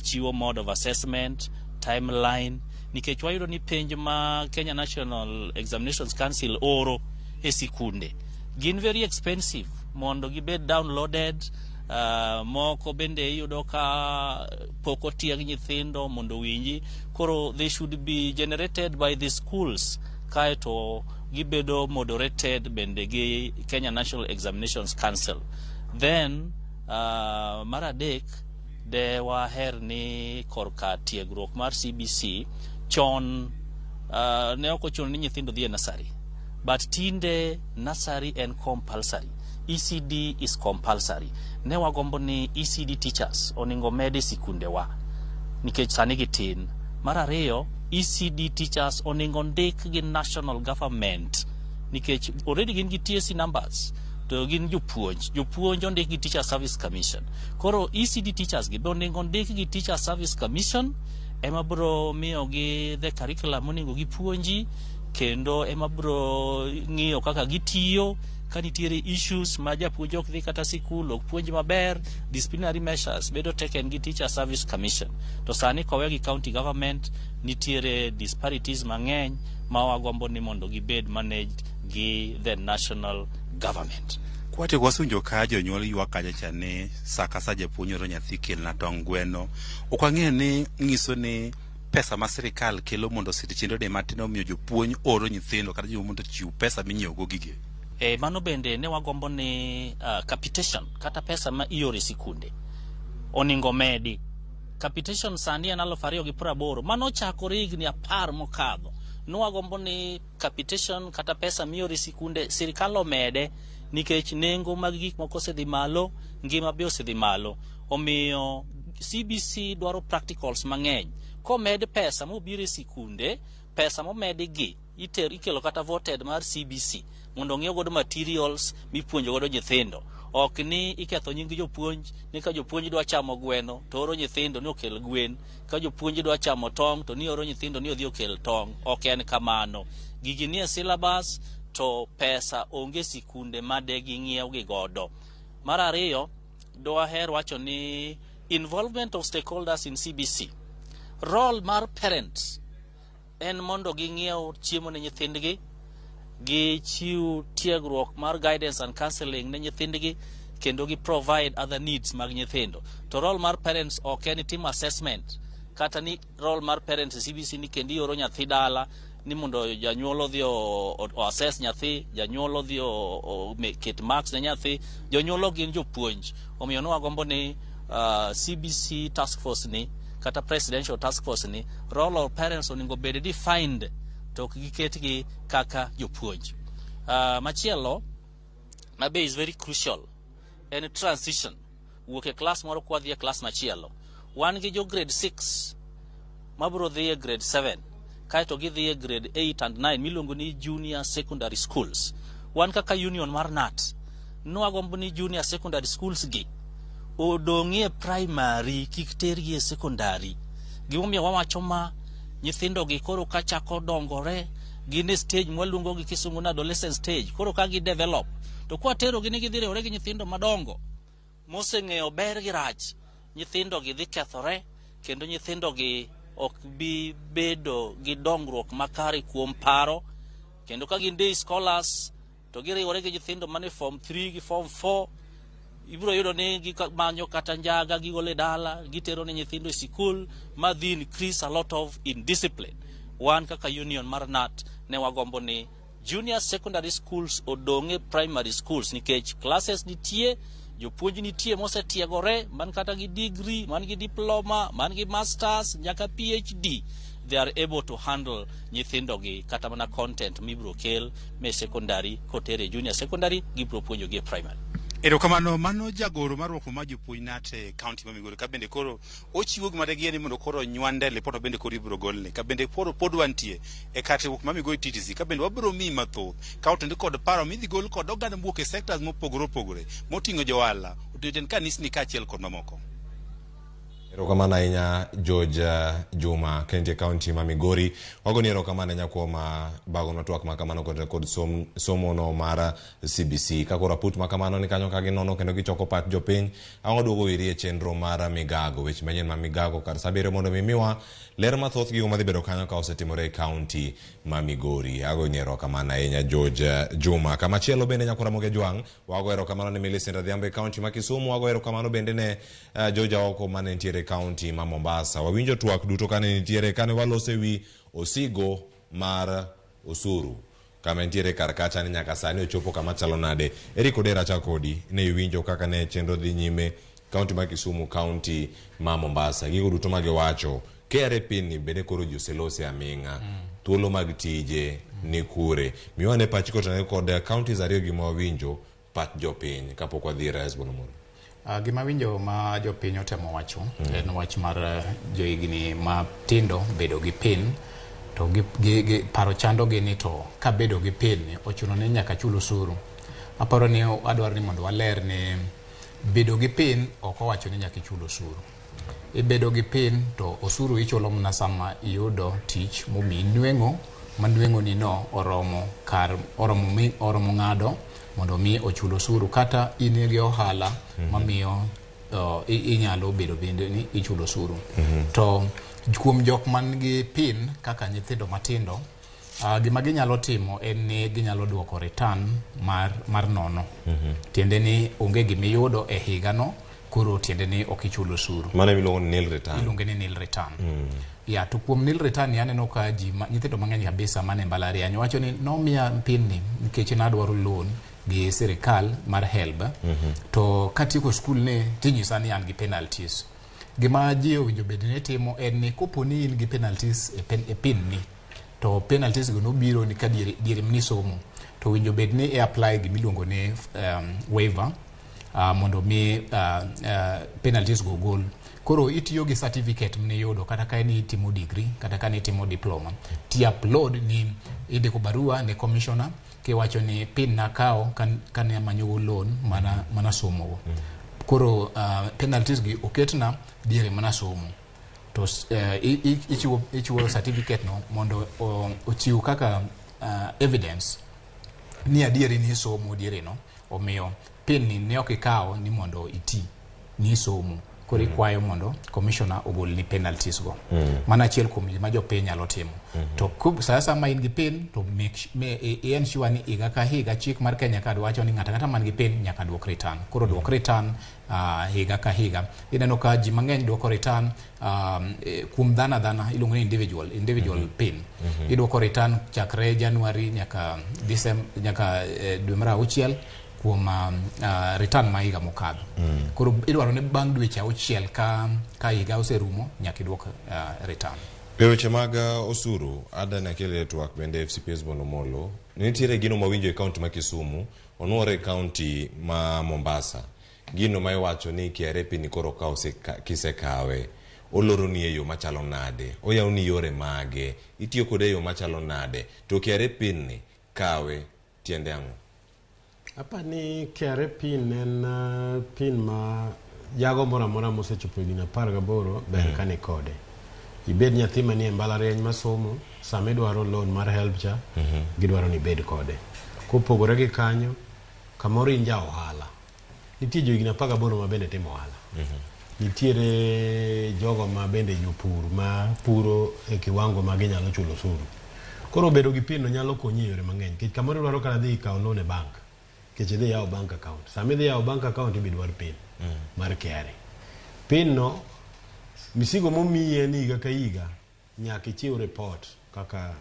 H: chiwo mode of assessment timeline, nikech wayudo ni penj ma Kenya National Examinations Council oro e sikunde gin very expensive mondo gibed downloaded. Moko bende iyudo ka pok otieg nyithindo mondo owinji. Koro they should be generated by the schools kaeto gibedo moderated bende gi Kenya National Examinations Council. Then mar adek, de waher ni korka tiegruok mar CBC chon ne ok ochuno ni nyithindo dhi e nursery, but tinde nursery en compulsory, ECD is compulsory. Ne wagombo ni ECD teachers onego med e sikundewa nikech sani gitin. Mar ariyo, ECD teachers onego ndik gi national government. Nikech already gin gi TSC numbers to gin jopuonj. Jopuonj ondik gi Teacher Service Commission. Koro ECD teachers gi be onego ondik gi Teacher Service Commission ema biro miyogi the curriculum monego gipuonji kendo ema biro ng'iyo kaka gitiyo ka nitiere issues ma japuonj ok dhi kata sikul ok puonj maber disciplinary measures bedo taken gi Teacher Service Commission to sani kowe gi county government nitiere disparities mang'eny ma wagombo ni mondo gibed managed gi the national government.
F: Kwate wasunjo ka jonyuol ywak kacha cha ni sa ka sa japuonj oro nyathi kelna tong gweno. Ok wang'eyo ni nyiso ni pesa ma sirikal kelo mondo osir chenro ni matin omiyo jopuonj oro nyithindo kata jopuonj mondo ochiw pesa minyiewo go gige.
H: E, mano bende ne wagombo ni capitation kata pesa ma ioro e sikunde oningo medi. Capitation sani en 2080 mano chakore higni 10 mokadho. Nwagombo ni capitation kata pesa mioro e sikunde sirikal omede nikech nengo mag gik moko osedhi malo, ngima be osedhi malo. Omiyo CBC dwaro practicals mang'eny. Komed pesa mobiro e sikunde, pesa momedi gi ikelo kata voted mar CBC mondo ong'iew godo materials mipuonjo godo nyithindo. Ok ni iketho nying jopuonj ni ka jopuonj dwa chamo gweno to oro nyithindo ni okel gwen, ka jopuonj dwa chamo tong' to ni oro nyithindo ni odhi okel tong'. Ok en kamano. Gigi nie syllabus to pesa onge sikunde made ging'iew gi godo. Mar ariyo, dwaher wacho ni involvement of stakeholders in CBC. Role mar parents en mondo ging'iew chiemo ne nyithindgi, gichiw tiegruok mar guidance and counseling ne nyithindgi, kendo gi provide other needs mag nyithindo. To role mar parents ok en timo assessment kata ni role mar parents e CBC ni kendo ioro nyathi dala ni mondo janyuol odhi o assess nyathi, janyuol odhi ket marks ne nyathi. Jonyuol ok gin jopuonj. Omiyo nwagombo ni CBC task force ni kata presidential task force ni role of parents onego bed defined to ok giketgi kaka jopuonj. Machielo ma be is very crucial en transition wuok e klas moro kwadhi e klas machielo. Wan gi jo grade 6 mabiro dhi e grade 7 kaeto gidhi e grade 8 and 9 miluongo ni junior secondary schools. Wan kaka union mar KNUT nwagombo ni junior secondary schools gi odong'ie primary kik tergi e secondary. Gimomiyo wawacho ma nyithindo gi koro ka chako dongore gin e stage mwaluongo gi kisungu ni adolescent stage koro ka gi develop to kwaterogi ni gidhi riwore gi nyithindo madongo moseng'eyo ber gi rach nyithindo gi dhi kethore kendo nyithindo gi ok bi bedo gi dongruok makare kuom paro kendo ka gin day scholars to giriwore gi nyithindo mane form 3 gi form 4 ibiro yudo ni gimanyo kata njaga gigolo e dala gitero ne nyithindo e sikul ma dhi increase a lot of indiscipline. Wan kaka union mar KNUT ne wagombo ni junior secondary schools odong' e primary schools nikech classes nitie, jopuonj nitie mosetiegore man kata gi degree, man gi diploma, man gi masters nyaka PhD. They are able to handle nyithindo gi kata mana content mibiro kel me secondary kotere junior secondary gibiro puonjogi e primary.
F: Erokamano, mano jagoro mar riwruok mar jopuonj KNUT e kaunti ma Migori ka bende koro ochiwo gima de ni mondo koro onywande lipot ma bende koro ibiro golni ka bende koro pod wantie e kar tiegruok ma Migori TTC ka bende wabiro miyi mathoth ka otenore kod paro midhi gol kod oganda mowuok e sectors mopogore opogore moting'o johala, oting'o jotend kanisni kaachiel kod mamoko.
A: Erokamano ahinya George Juma ka entie kaunti ma Migori. Wagoni erokamano ahinya kuom bagono twak ma kamano kod somo no mar CBC. Ka koro aput ma kamano ni kanyo ka ginono kendo gichoko pach jopiny, ang' waduogo iri e chenro mar Migago. Weche manyien ma Migago kar sa 7 mondo mi miwa ler mathoth gigo madhi bedo kanyo ka osetimore e kaunti ma Migori. Agoni erokamano ahinya George Juma. Kamachielo bende nyakwara Ramogi Jwang', wago erokamano ne Millicent Adhiambo e kaunti ma Kisumu, wago erokamano bende ne George Aoko mane nitiere e kaunti ma Mombasa. Wawinjo twak duto kane nitiere kane waloso ewi osigo mar osuru kama nitiere kar kacha ni nyaka sani ochopo kama chalo nade. Eric Odera achako kodi ne iwinjo kaka ne chenro dhi nyime kaunti ma Kisumu, kaunti ma Mombasa. Gigo duto magiwacho KRA pin ni bende koro ji oselose aming'a. Thuolo mag tije ni kure. Miwa ne pachi kotenore kod counties ariyo gi mawinjo pach jopiny kapok wadhi e Hesbon Omolo.
B: Gima winjo ma jopiny otemo wacho en wach mar johigni matindo bedo gi pin. To gi, gi, gi, paro chandogi ni to kabedo gi PIN ni ochuno ni nyaka achul osuru. Aparo ni adwaro ni mondo waler ni bedo gi PIN ok owacho ni nyaka ichul osuru. Ibedo gi PIN to osuru ichulo mana sama iyudo tich momiyi nweng'o ma nweng'o ni no oromo kar oromo mi oromo ng'ado mondo mi ochul osuru kata in gi ohala mamiyo inyalo bedo bende ni ichulo osuru. To kuom jok man gi PIN kaka nyithindo matindo, gima ginyalo timo en ni ginyalo duoko return mar nono. Tiende ni onge gimiyudo e higano, koro tiende ni ok ichul osuru.
A: Mano emiluongo ni nil return.
B: Iluonge ni nil return. Ya, to kuom nil return ni aneno ka ji nyithindo mang'eny kabisa mane mbalariany wacho ni nomiya PIN ni nikech nadwaro loan gi sirikal mar HELB. To katieko skul ni tinyisa ni an gi penalties. Gima ji owinjo bed ni timo en ni kopo ni in gi penalties e PIN ni to penalties go nobiro ni ka diere mnisomo to owinjo bed ni i apply gimiluongo ni waiver mondo mi penalties go gol. Koro itiyo gi certificate mniyudo kata ka ni itimo degree kata ka ni itimo diploma ti upload ni indiko barua ne commissioner kiwacho ni PIN nakawo kane amanyogo loan mana somogo. Koro penalties gi oketna diere mana somo. To ichiwo certificate no mondo ochiw kaka evidence ni adieri ni somo diere no, omiyo PIN ni ne ok ikawo ni mondo iti ni somo. Koro ikwayo mondo commissioner ogolni penalties go. Mano achiel kuom gima jopiny nyalo timo. To sa ma in gi PIN to make i ensure ni higa ka higa chik mar Kenya ka wacho ni ng'ato ang'ata man gi PIN nyaka duok return. Koro duok return higa ka higa. Ineno ka ji mang'eny duoko return kuom dhano adhana iluongo ni individual PIN. Iduoko return chakre January nyaka December nyaka dwe mar auchiel kuom return ma higa mokadho. Koro idwaro ni bang' dweche auchiel ka higa oserumo nyaka iduok return.
A: E weche mag osuru, Adan Akel e twak bende FCP Hesbon Omolo, nitiere gino mawinjo e kaunti ma Kisumu, onuore e kaunti ma Mombasa. Gino ma iwacho ni KRA PIN koro ka kisekawe, oloroni e yo machalo nade, oyawoni yore mage, itiyo kode e yo machalo nade, to KRA PIN ni kawe tiende ang'o?
C: Apa ni KRA PIN en PIN ma jago moro amora mosechopo higni 18 ber ka ni kode. Ibed nyathi manie mbalariany masomo, sama idwaro loan mar HELB cha, gidwaro ni ibed kode. Kopogore gi kanyo, kamoro in ja ohala. Nitie jo higni 18 ma bende timo ohala. Nitiere jogo ma bende jopur ma puro e kiwango ma ginyalo chulo osuru. Koro bedo gi PIN no nyalo konyi e yore mang'eny. Nikech kamoro idwaro kata dhi kawo loan e bank. Nikech idhi yawo bank account. Sama idhi yawo bank account ibiro dwar PIN mar KRA. PIN no misigo momiyi en higa ka higa nyaka ichiw report kaka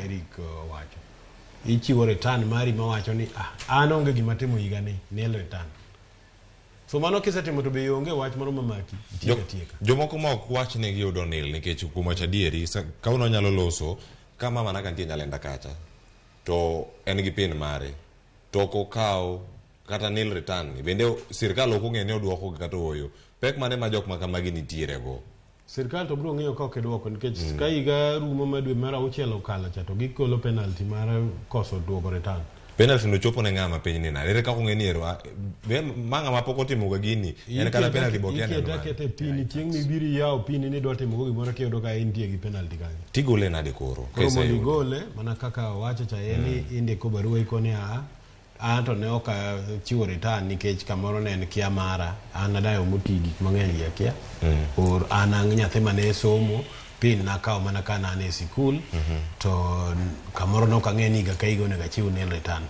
C: Eric owacho. Ichiwo return mari mawacho ni an onge gima timo higa ni, nil return. So mano kisetimo to be onge wach moro mamaki, itieko atieka.
A: Jomoko ma ok wach ni giyudo nil nikech kuom wacho adieri, kawuono anyalo loso ka mama na kantie Nyalenda kacha to en gi PIN mare to ok okaw kata nil return ni bende sirkal ok ong'e ni oduoko kata ooyo. Pek mane ma jok ma kamagi nitiere go?
C: Sirkal to biro ng'iyo ka ok idwoko nikech ka higa rumo ma dwe mar auchiel okalo cha to gikolo penalty mar koso duoko return.
A: Penalty no chopo ne ng'ama piny ni nade? Ere kaka ong'e ni ero ma ng'ama pok otimo ga gini en kata penalty bo kia
C: Ikete aketa e PIN chieng' mibiro iyawo PIN ni idwa timo go gimoro kiyudo ka intie gi penalty kanyo.
A: Tigole nade koro?
C: Koro mondo igole mana kaka owacho cha en ni indiko barua ikoni a an to ne ok achiwo return nikech kamoro ne en kia mara an adayo moti gik mang'eny gi akia. Or an ang' nyathi mane somo PIN nakawo mana ka an e sikul to kamoro ne ok ang'e ni higa ka higa onego achiw nil return.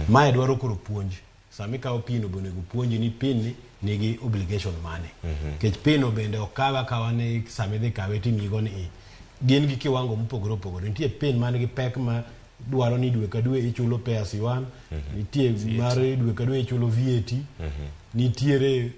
C: Mae dwaro koro puonj. Sama ikawo PIN no onego puonji ni PIN ni nigi obligation mane. Nikech PIN no bende ok kawe akawa ni sama idhi kawe timiyigo ni i. Gin gi kiwango mopogore opogore. Nitie PIN man gi pek ma dwaro ni dwe ka dwe ichulo pay as you earn. Nitie mar dwe ka dwe ichulo VAT. Nitiere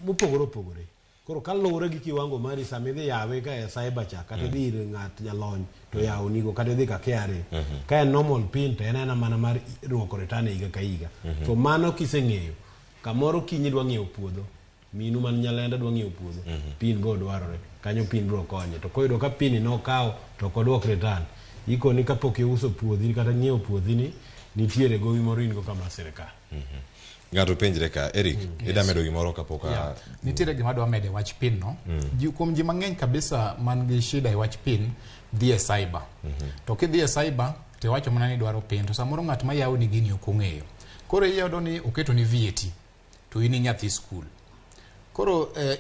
C: mopogore opogore. Koro kaluwore gi kiwango mari sama idhi yawe ka e cyber cha kata idhi ir ng'at jalony to yawonigo kata idhi ka KRA. Ka en normal PIN to en aena mana mar duoko return e higa ka higa. To mano kiseng'eyo kamoro kiny idwa ng'iewo puodho minu man Nyalenda dwa ng'iewo puodho PIN bo dwarore kanyo PIN biro konye to koyudo ka PIN nokawo to ok oduok return Ikoni kapok iuso puothi kata nyiewo puothi ni nitiere gowi moro in go kama sirikal.
A: Ng'ato penjre ka Eric, ida medo gimoro kapok a
B: Yeah. Nitiere gima adwa medo e wach pin no. Ji, kuom ji mang'eny kabisa man gi shida e wach pin dhi e cyber. To kidhi e cyber to iwacho mana ni idwaro pin to samoro ng'at ma yawoni gini ok ong'eyo. Koro iyudo ni oketo ni VAT to in nyathi skul. Koro eh,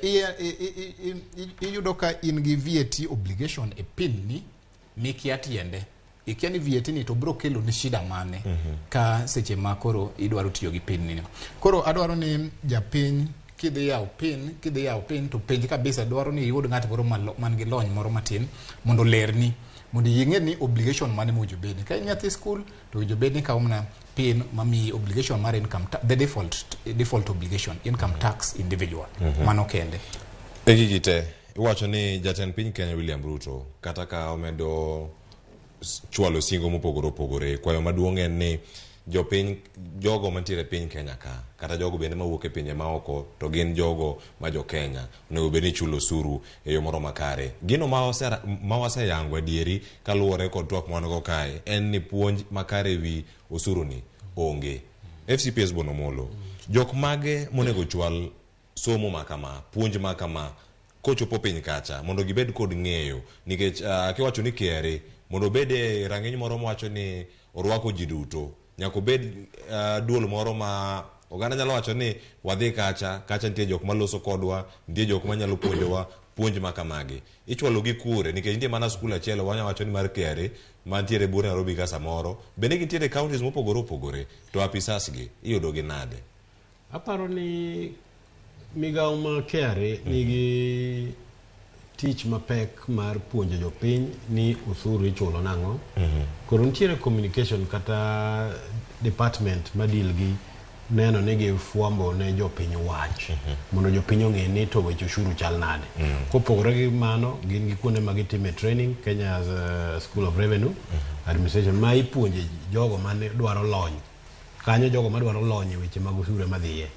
B: iyudo ka in gi VAT obligation e pin ni mikia tiende. Ikia ni VAT ni to biro kelo ni shida mane ka seche ma koro idwaro tiyo gi pin ni. Koro adwaro ni japiny kidhi yawo pin, kidhi yawo pin to penj kabisa dwaro ni iyud ng'at moro man gi lony moro matin mondo olerni mondo ing'e ni obligation mane mowinjo bed ni. Ka in nyathi skul to owinjo bed ni ikawo mana pin mamiyi obligation mar income the default obligation income tax individual. Mano kende.
A: E gigi te, iwacho ni jatend piny Kenya William Ruto kata ka omedo chwalo singo mopogore opogore, kwayo maduong' en ni jopiny jogo mantiere e piny Kenya ka kata jogo bende mawuok e pinje maoko to gin jogo ma jo Kenya onego bed ni chulo osuru e yo moro makare. Gino ma waseyango adieri kaluwore kod twak ma wan go kae en ni puonj makare ewi osuru ni onge. FCPS Bono Omolo, jok mage monego chwal somo ma kama, puonj ma kama kochopo piny kacha mondo gibed kod ng'eyo nikech kiwacho ni KRA mondo obed e rang'iny moro mawacho ni orwako ji duto nyaka obed duol moro ma oganda nyalo wacho ni wadhi kacha kacha nitie jok maloso kodwa, nitie jok manyalo puonjowa puonj ma kamagi. Ichwalo gi kure nikech nitie mana skul achiel wanya wacho ni mar KRA mantiere bur Nairobi ka samoro bende gintiere e counties mopogore opogore to apisas gi iyudo gi nade?
C: Aparo ni migawo ma KRA nigi tich mapek mar puonjo jopiny ni osuru ichulo nang'o. Koro nitiere communication kata department ma deal gi neno ni gifwambo ne jopiny wach mondo jopiny ong'e ni to weche ushuru chal nade. Kopogore gi mano, gin gi kuonde ma gitime training, Kenya's School of Revenue Administration ma ipuonje jogo mane dwaro lony. Kanyo jogo madwaro lony e weche mag osuru ema dhiye.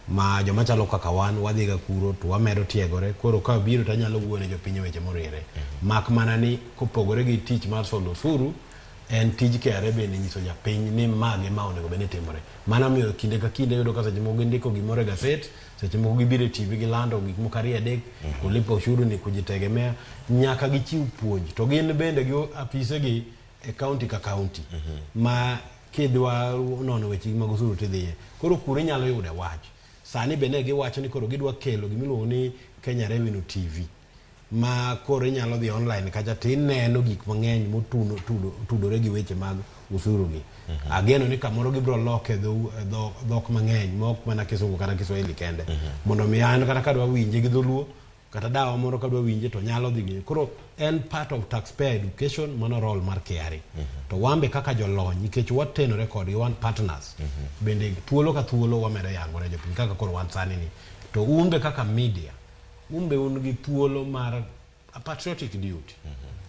C: Ma joma chalo kaka wan wadhiga kuro to wamedo tiegore koro ka biro to anyalo wuoyo ne jopiny e weche moriere. Mak mana ni kopogore gi tich mar solo osuru, en tij KRA bende nyiso japiny ni ma gi ma onego bed ni timore. Mano miyo kinde ka kinde iyudo ka seche moko gindiko gimoro e gaset, seche moko gibiro e TV gilando gik moko ariyo adek, kulipa ushuru ni kujitegemea, nyaka gichiw puonj. To gin bende gi apise gi e county ka county ma kidwa nono weche mag osuru tidhiye. Koro kuro inyalo yude wach. Sani bende giwacho ni koro gidwa kelo gimiluongo ni Kenya Revenue TV ma koro inyalo dhi online kacha tineno gik mang'eny motudore gi weche mag osuru gi. Ageno ni kamoro gibiro loke dhok mang'eny ma ok mana Kisungu kata Kiswahili kende. Mondo mi an kata kadwa winje gi dholuo kata dawa moro kadwa winje to nyalo dhi winje. Koro en part of taxpayer education mano role mar KRA. To wan be kaka jolony nikech watenore kodgi wan partners. Bende thuolo ka thuolo wamedo yango ne jopiny kaka koro wan sani ni. To un be kaka media, un be un gi thuolo mar a patriotic duty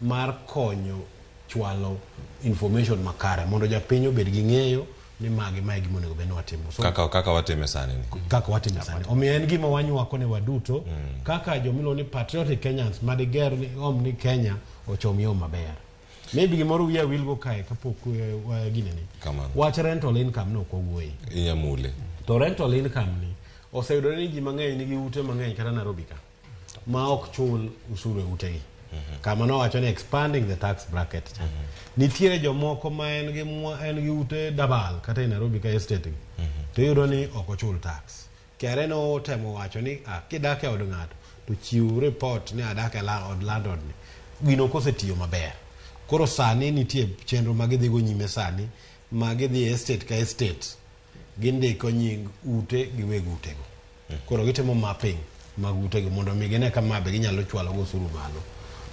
C: mar konyo chwalo information makare mondo japiny obed gi ng'eyo ni magi mae gima onego bed ni watimo. So,
A: kaka watime sani ni.
C: Kaka watime sani. Omiyo en gima wanywako ne waduto kaka jomiluongo ni patriotic Kenyans madiger ni om ni Kenya ochom yo maber. Maybe gimoro wiya wilgo kae kapok ginene.
A: Kamano.
C: Wach rental income no ok wawuoye.
A: Inyamule.
C: To rental income ni oseyudore ni ji mang'eny nigi ute mang'eny kata Nairobi ka ma ok chul usuru e utegi. Kama nowacho ni expanding the tax bracket cha. Nitiere jomoko ma en gi en gi ute dabal kata e Nairobi ka estate gi. To iyudo ni ok ochul tax. KRA notemo wacho ni ah, kidak e od ng'ato to chiw report ni adak e od landlord ni. Gino ok osetiyo maber. Koro sani nitie chenro ma gidhigo nyime sani ma gidhi e estate ka estate gindiko nying ute gi weg utego. Koro gitimo mapping mag utegi mondo mi gine ka ma be ginyalo chwalo go osuru malo.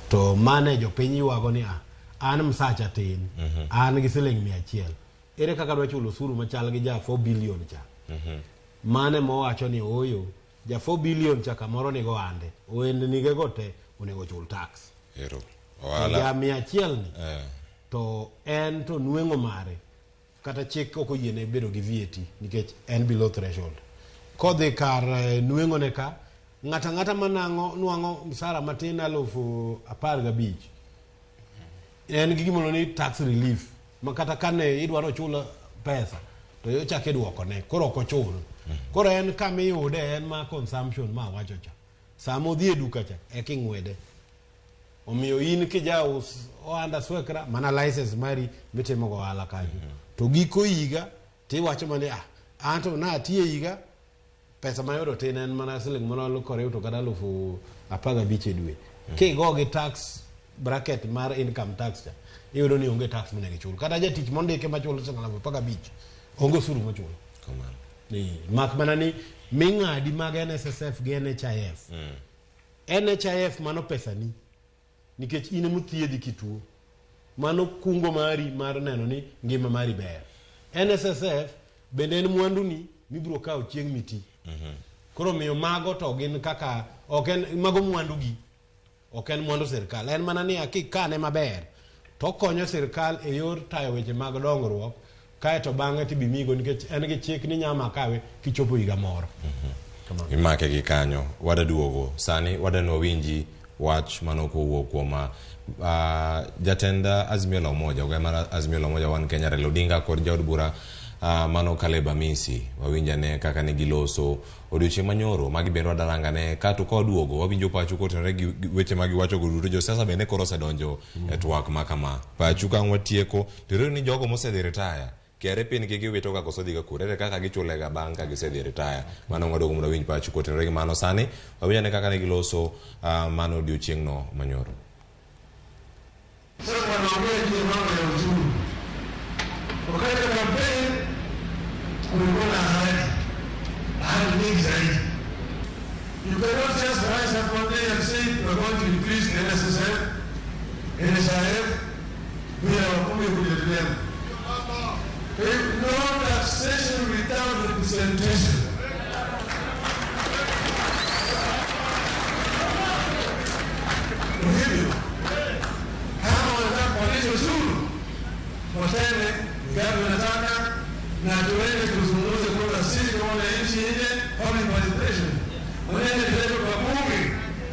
C: To mane jopiny ywago ni ah, an msacha tin, an gi siling 100. Ere kaka adwa chulo osuru machal gi ja 4 billion cha? Mane mowacho ni ooyo, ja 4 billion cha kamoro nigo ande, ohendnige go te onego chul tax.
A: Ero.
C: To
A: Ohala.
C: ja 100 ni, to en to nweng'o mare kata chik ok oyiene bedo gi VAT nikech en below threshold. Kodhi kar nweng'one ka, ng'ato ang'ata manang'o nwang'o msara matin 15,000 En gi gimoro ni tax relief ma kata kane idwaro chul pesa to ochak iduokone koro ok ochul. Koro en kama iyude en ma consumption ma awacho cha. Sama odhi e duka cha eka ing'wede. Omiyo in kijaus ohanda swekra mana license mari mitimo go ohala kanyo. To giko higa tiwacho mana ni ah anto natiyo e higa pesa mayudo tin en mana siling moro koriw to kata 15,000 e dwe. Kigo gi tax bracket mar income tax cha iyudo ni onge tax monego ichul. Kata jatich mondike machulo siling 15,000 onge osuru mochulo. Mak mana ni ming'adi mag NSSF gi NHIF. NHIF mano pesani nikech in emothiedhi kituo. Mano kungo mari mar neno ni ngima mari ber. NSSF bende en mwanduni mibiro kawo chieng' miti. Koro miyo mago to gin kaka ok en mago mwandugi ok en mwandu sirkal. En mana ni kikane maber to okonyo sirkal e yor tayo weche mag dongruok kaeto bang'e tibimigo nikech en gi chik ni nyama kawe kichopo higa moro.
A: Imake gi kanyo wadaduogo sani wadanwa winji wach mano kowuok kuom jatend Azimio la Umoja ogai mar Azimio la Umoja One Kenya Raila Odinga kod jaod bura mano Caleb Amisi wawinjane kaka ne giloso odiochieng' manyoro magi bende wadarangane kato ka waduogo wawinjo pachu kotenore gi weche ma giwacho go duto josiasa bende koro osedonjo e twak ma kama pachu ka ang' watieko to ni jogo mosedhi retire KRA pin gi giwito ga koso dhiga kure ere kaka gichule ga bang' ka gisedhi retire mano waduogo mondo wawinj pachu kotenore gi mano sani wawinjane kaka ne giloso mano odiochieng'no manyoro.
G: Sasa wanaongea juu ya mambo ya uchumi. Wakati wa kampeni kulikuwa na ahadi nyingi zaidi. You cannot just rise up one day and say we are going to increase the NSSF, NHIF, bila wabunge kujadiliana. No taxation without representation. Kwa hivyo kama wanataka kupandisha ushuru, waseme ngapi wanataka na tuende tuzungumze kwanza sisi kama wananchi nje, public participation. Waende tuende kwa bunge,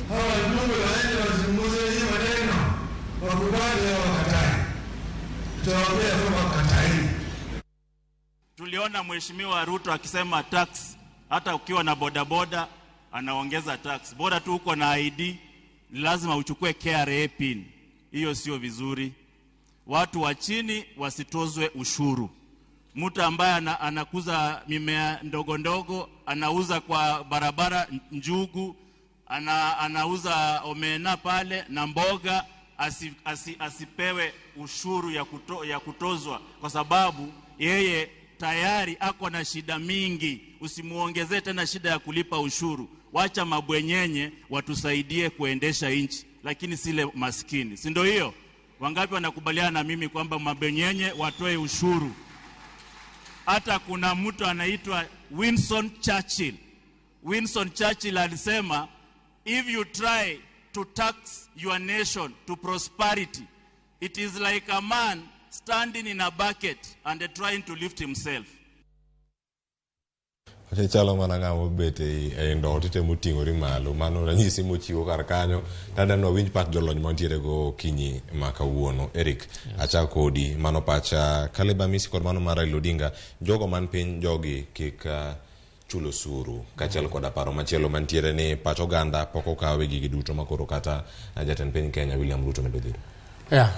G: hawa wajumbe waende wazungumze hii maneno, wakubali au wakatae. Tutawaambia kwamba wakatai.
I: Tuliona Mheshimiwa Ruto akisema tax, hata ukiwa na bodaboda anaongeza tax. Bora tu uko na ID, ni lazima uchukue KRA pin. Hiyo sio vizuri. Watu wa chini wasitozwe ushuru. Mtu ambaye anakuza mimea ndogo ndogo, anauza kwa barabara njugu, anauza omena pale na mboga, asipewe ushuru ya kutozwa kwa sababu yeye tayari ako na shida mingi. Usimuongezee tena shida ya kulipa ushuru. Wacha mabwenyenye watusaidie kuendesha nchi, lakini sile maskini. Si ndio hiyo? Wangapi wanakubaliana na mimi kwamba mabwenyenye watoe ushuru? Hata kuna mtu anaitwa Winston Churchill. Winston Churchill alisema, if you try to tax your nation to prosperity, it is like a man standing in a bucket and trying to lift himself.
A: Chalo mana ng'ama obet ei ndoo titemo ting'ori malo. Mano ranyisi mochiwo kar kanyo. Tadwa winj pach jolony mantiere go kinyi ma kawuono. Eric, achak kodi. Mano pacha Caleb Amisi kod mano mar Raila Odinga. Jogo man piny jogi kik chul osuru. Kaachiel koda paro machielo mantiere ni pach oganda pok okawe gigi duto makoro kata jatend piny Kenya William Ruto medo dhiro.
B: Yeah,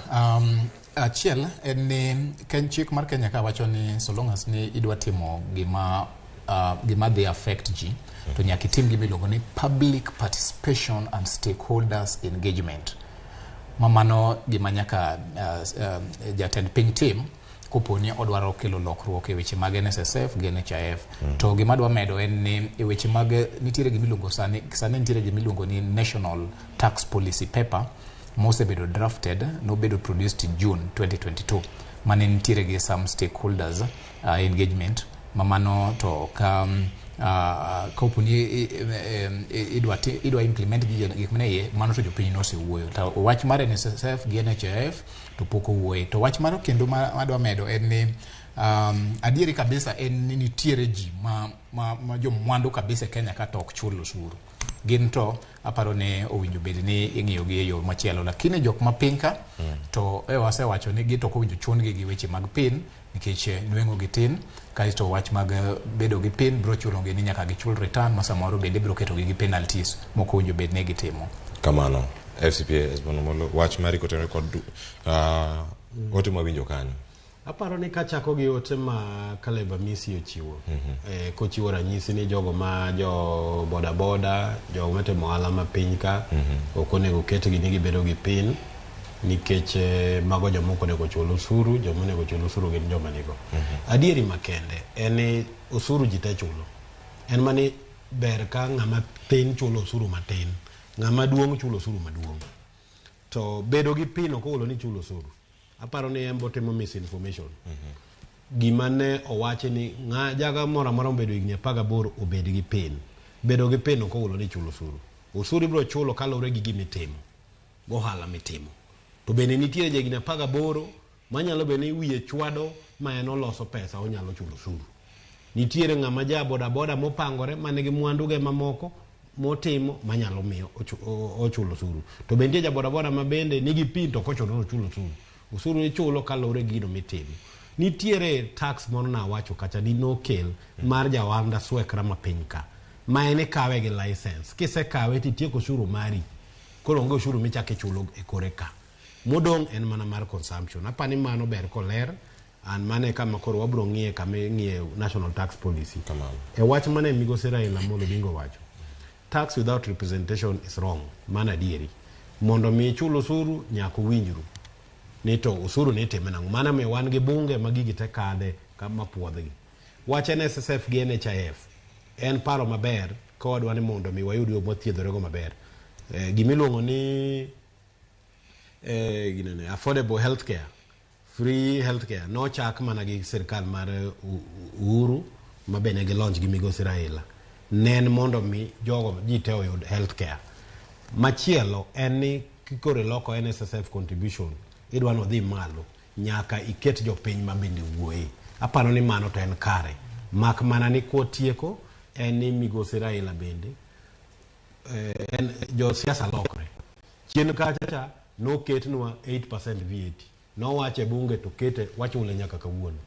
B: achiel en ni chik mar Kenya ka wacho ni so long as ni idwa timo gima dhi affect ji to nyaka itim gima iluongo ni public participation and stakeholders engagement. Ma mano gima nyaka jatend piny tim kopo ni odwaro kelo lokruok e weche mag NSSF gi NHIF. To gima adwa medo en ni e weche mag nitiere gima iluongo sani nitiere gima iluongo ni National Tax Policy Paper mosebedo drafted nobedo produced in June 2022 mane nitiere gi some stakeholders engagement. Mamano to ka kopo ni idwa implement gik mane iye mano to jopiny nosewuoyo. To wach mar NSSF gi NHIF to pok owuoye. To wach maro kendo madwa medo en ni adieri kabisa en ni nitiere ji ma jomwandu kabisa e Kenya ka to ok chul osuru. Gin to aparo ni owinjo bed ni ing'iyo gi e yo machielo, lakini jok ma piny ka to e wasewacho ni gi to ok owinjo chun gi gi weche mag pin nikech nweng'o gi tin. Kaeto wach mag bedo gi pin biro chuno gi ni nyaka gichul return ma samoro bende biro keto gi gi penalties mok owinjo bed ni gitimo.
A: Kamano. FCPA Esbon Omolo, wach mari kotenore kod ote mwawinjo kanyo.
C: Aparo ni kachako gi ote ma Caleb Amisi ochiwo, kochiwo ranyisi ni jogo ma jo boda boda, jogo matimo ohala ma piny ka, ok onego ketgi ni gibedo gi pin nikech mago joma ok onego chul osuru, joma onego chul osuru gin joma nigo. Adieri makende en ni osuru ji te chulo. En mani ber ka ng'ama tin chulo osuru matin, ng'ama duong' chulo osuru maduong'. To bedo gi pin ok oolo ni chulo osuru. Aparo ni en botimo misinformation. Gima ne owachi ni ng'a jaga moro amora mobedo higni 18 obed gi pin. Bedo gi pin ok oolo ni chulo osuru. Osuru ibiro chulo kaluwore gi gima itimo, gohala mitimo. To bende nitiere jahigni 18 manyalo bedo ni wiye chwado ma en oloso pesa onyalo chulo osuru. Nitiere ng'ama ja boda boda mopangore man gi mwandu ge mamoko motimo manyalo miyo ochulo osuru. To bende nitie ja boda boda ma bende nigi pin to ok ochuno ni ochul osuru. Osuru ichulo kaluwore gi gino mitimo. Nitiere tax moro nawacho kacha ni nokel mar ja ohala swekra ma piny ka. Ma en ikawe gi license. Kisekawe titieko osuru mari. Koro onge osuru michako ichulo e kore ka. Modong' en mana mar consumption. Apani mano ber koler. An mano e kama koro wabro ng'iye kama ing'iye national tax policy. E wach mane migosi Raila Amolo Odinga owacho, tax without representation is wrong. Mano adieri. Mondo mi ichul osuru nyaka uwinjru ni to osuru ni itime nang'o. Mano emiyo wan gi bunge ma gigi te kadhe kama puodhgi. Wach NSSF gi NHIF en paro maber ka wadwa ni mondo mi wayud yo mwathiedhorego maber. Gimiluongo ni ginene, affordable healthcare, free healthcare nochak mana gi sirkal mar Uhuru ma be ne gilaunch gi migosi Raila. Ne en mondo mi jogo ji te oyud healthcare. Machielo en ni kikoro iloko NSSF contribution idwa ni odhi malo nyaka iket jopiny ma bende wuoye. Aparo ni mano to en kare. Mak mana ni kwatieko en ni migosi Raila bende en josiasa lokre. Chien kacha cha noketnwa 8% VAT. Nowacho e bunge to kete wachule nyaka kawuono.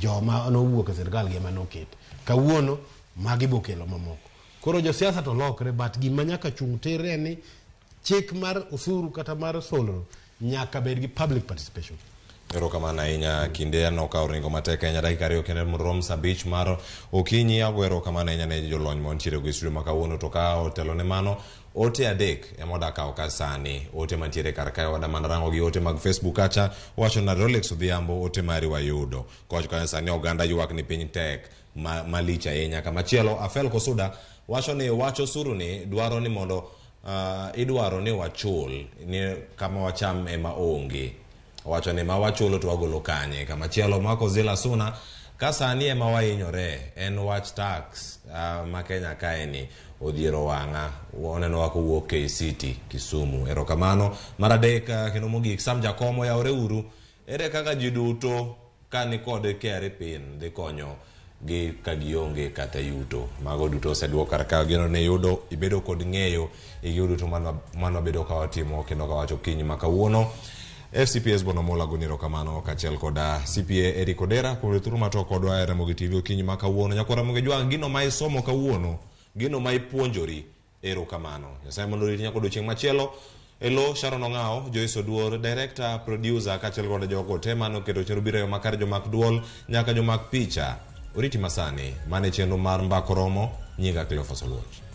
C: Joma nowuok e sirkal gi ema nokete. Kawuono magi bokelo mamoko. Koro josiasa to lokre but gima nyaka chung' tir en ni chik mar osuru kata mar solro nyaka bed gi public participation.
A: Erokamano ahinya kinde aneno ka oringo matek ahinya dakika 2 kende mondo rom sa 5 mar okinyi. Ago erokamano ahinya ne jolony mantiere go e studio ma kawuono to ka otelo ne mano ote 3 ema odak kawo ka sani. Ote mantiere kar kae wada mana rango gi ote mag Facebook kacha wacho na Rolex Odhiambo ote mari wayudo. Kowacho kanyo sani oganda ywak ni piny tek malich ahinya. Kamachielo Afel Kosuda wacho ni wach osuru ni dwaro ni mondo idwaro ni wachul ni kama wacham ema onge. Wacho ni ma wachulo to wagolo kanye. Kamachielo Marco Zila Suna ka sani ema wahinyore en wach tax ma Kenya kae ni odhiero wang'a oneno wa kowuok K City Kisumu. Erokamano. Mar adek kendo mogik Sam Jakomo yawre uru ere kaka ji duto ka ni kod KRA pin dhi konyo gi ka gionge kata yuto. Mago duto oseduok kar ka geno ni yudo ibedo kod ng'eyo e gigo duto mano wabedo ka watimo kendo ka wacho kinyi ma kawuono. FCPA Esbon Omola agoni erokamano kaachiel koda CPA Eric Odera kuom thuolo ma to kodwa e Ramogi TV okinyi ma kawuono. Nyakwar Ramogi Jwang' gino ma isomo kawuono, gino ma ipuonjori, erokamano. Nyasaye mondo oriti nyaka odiochieng' machielo. Elo Sharon Ong'ao, Joyce Oduor, director, producer kaachiel kod jogo te mane oketo chenro biro e yo makare, jomak duol nyaka jomak picha. Oriti masani, mane chenro mar Mbaka Oromo, nyinga Cleophas Oluoch.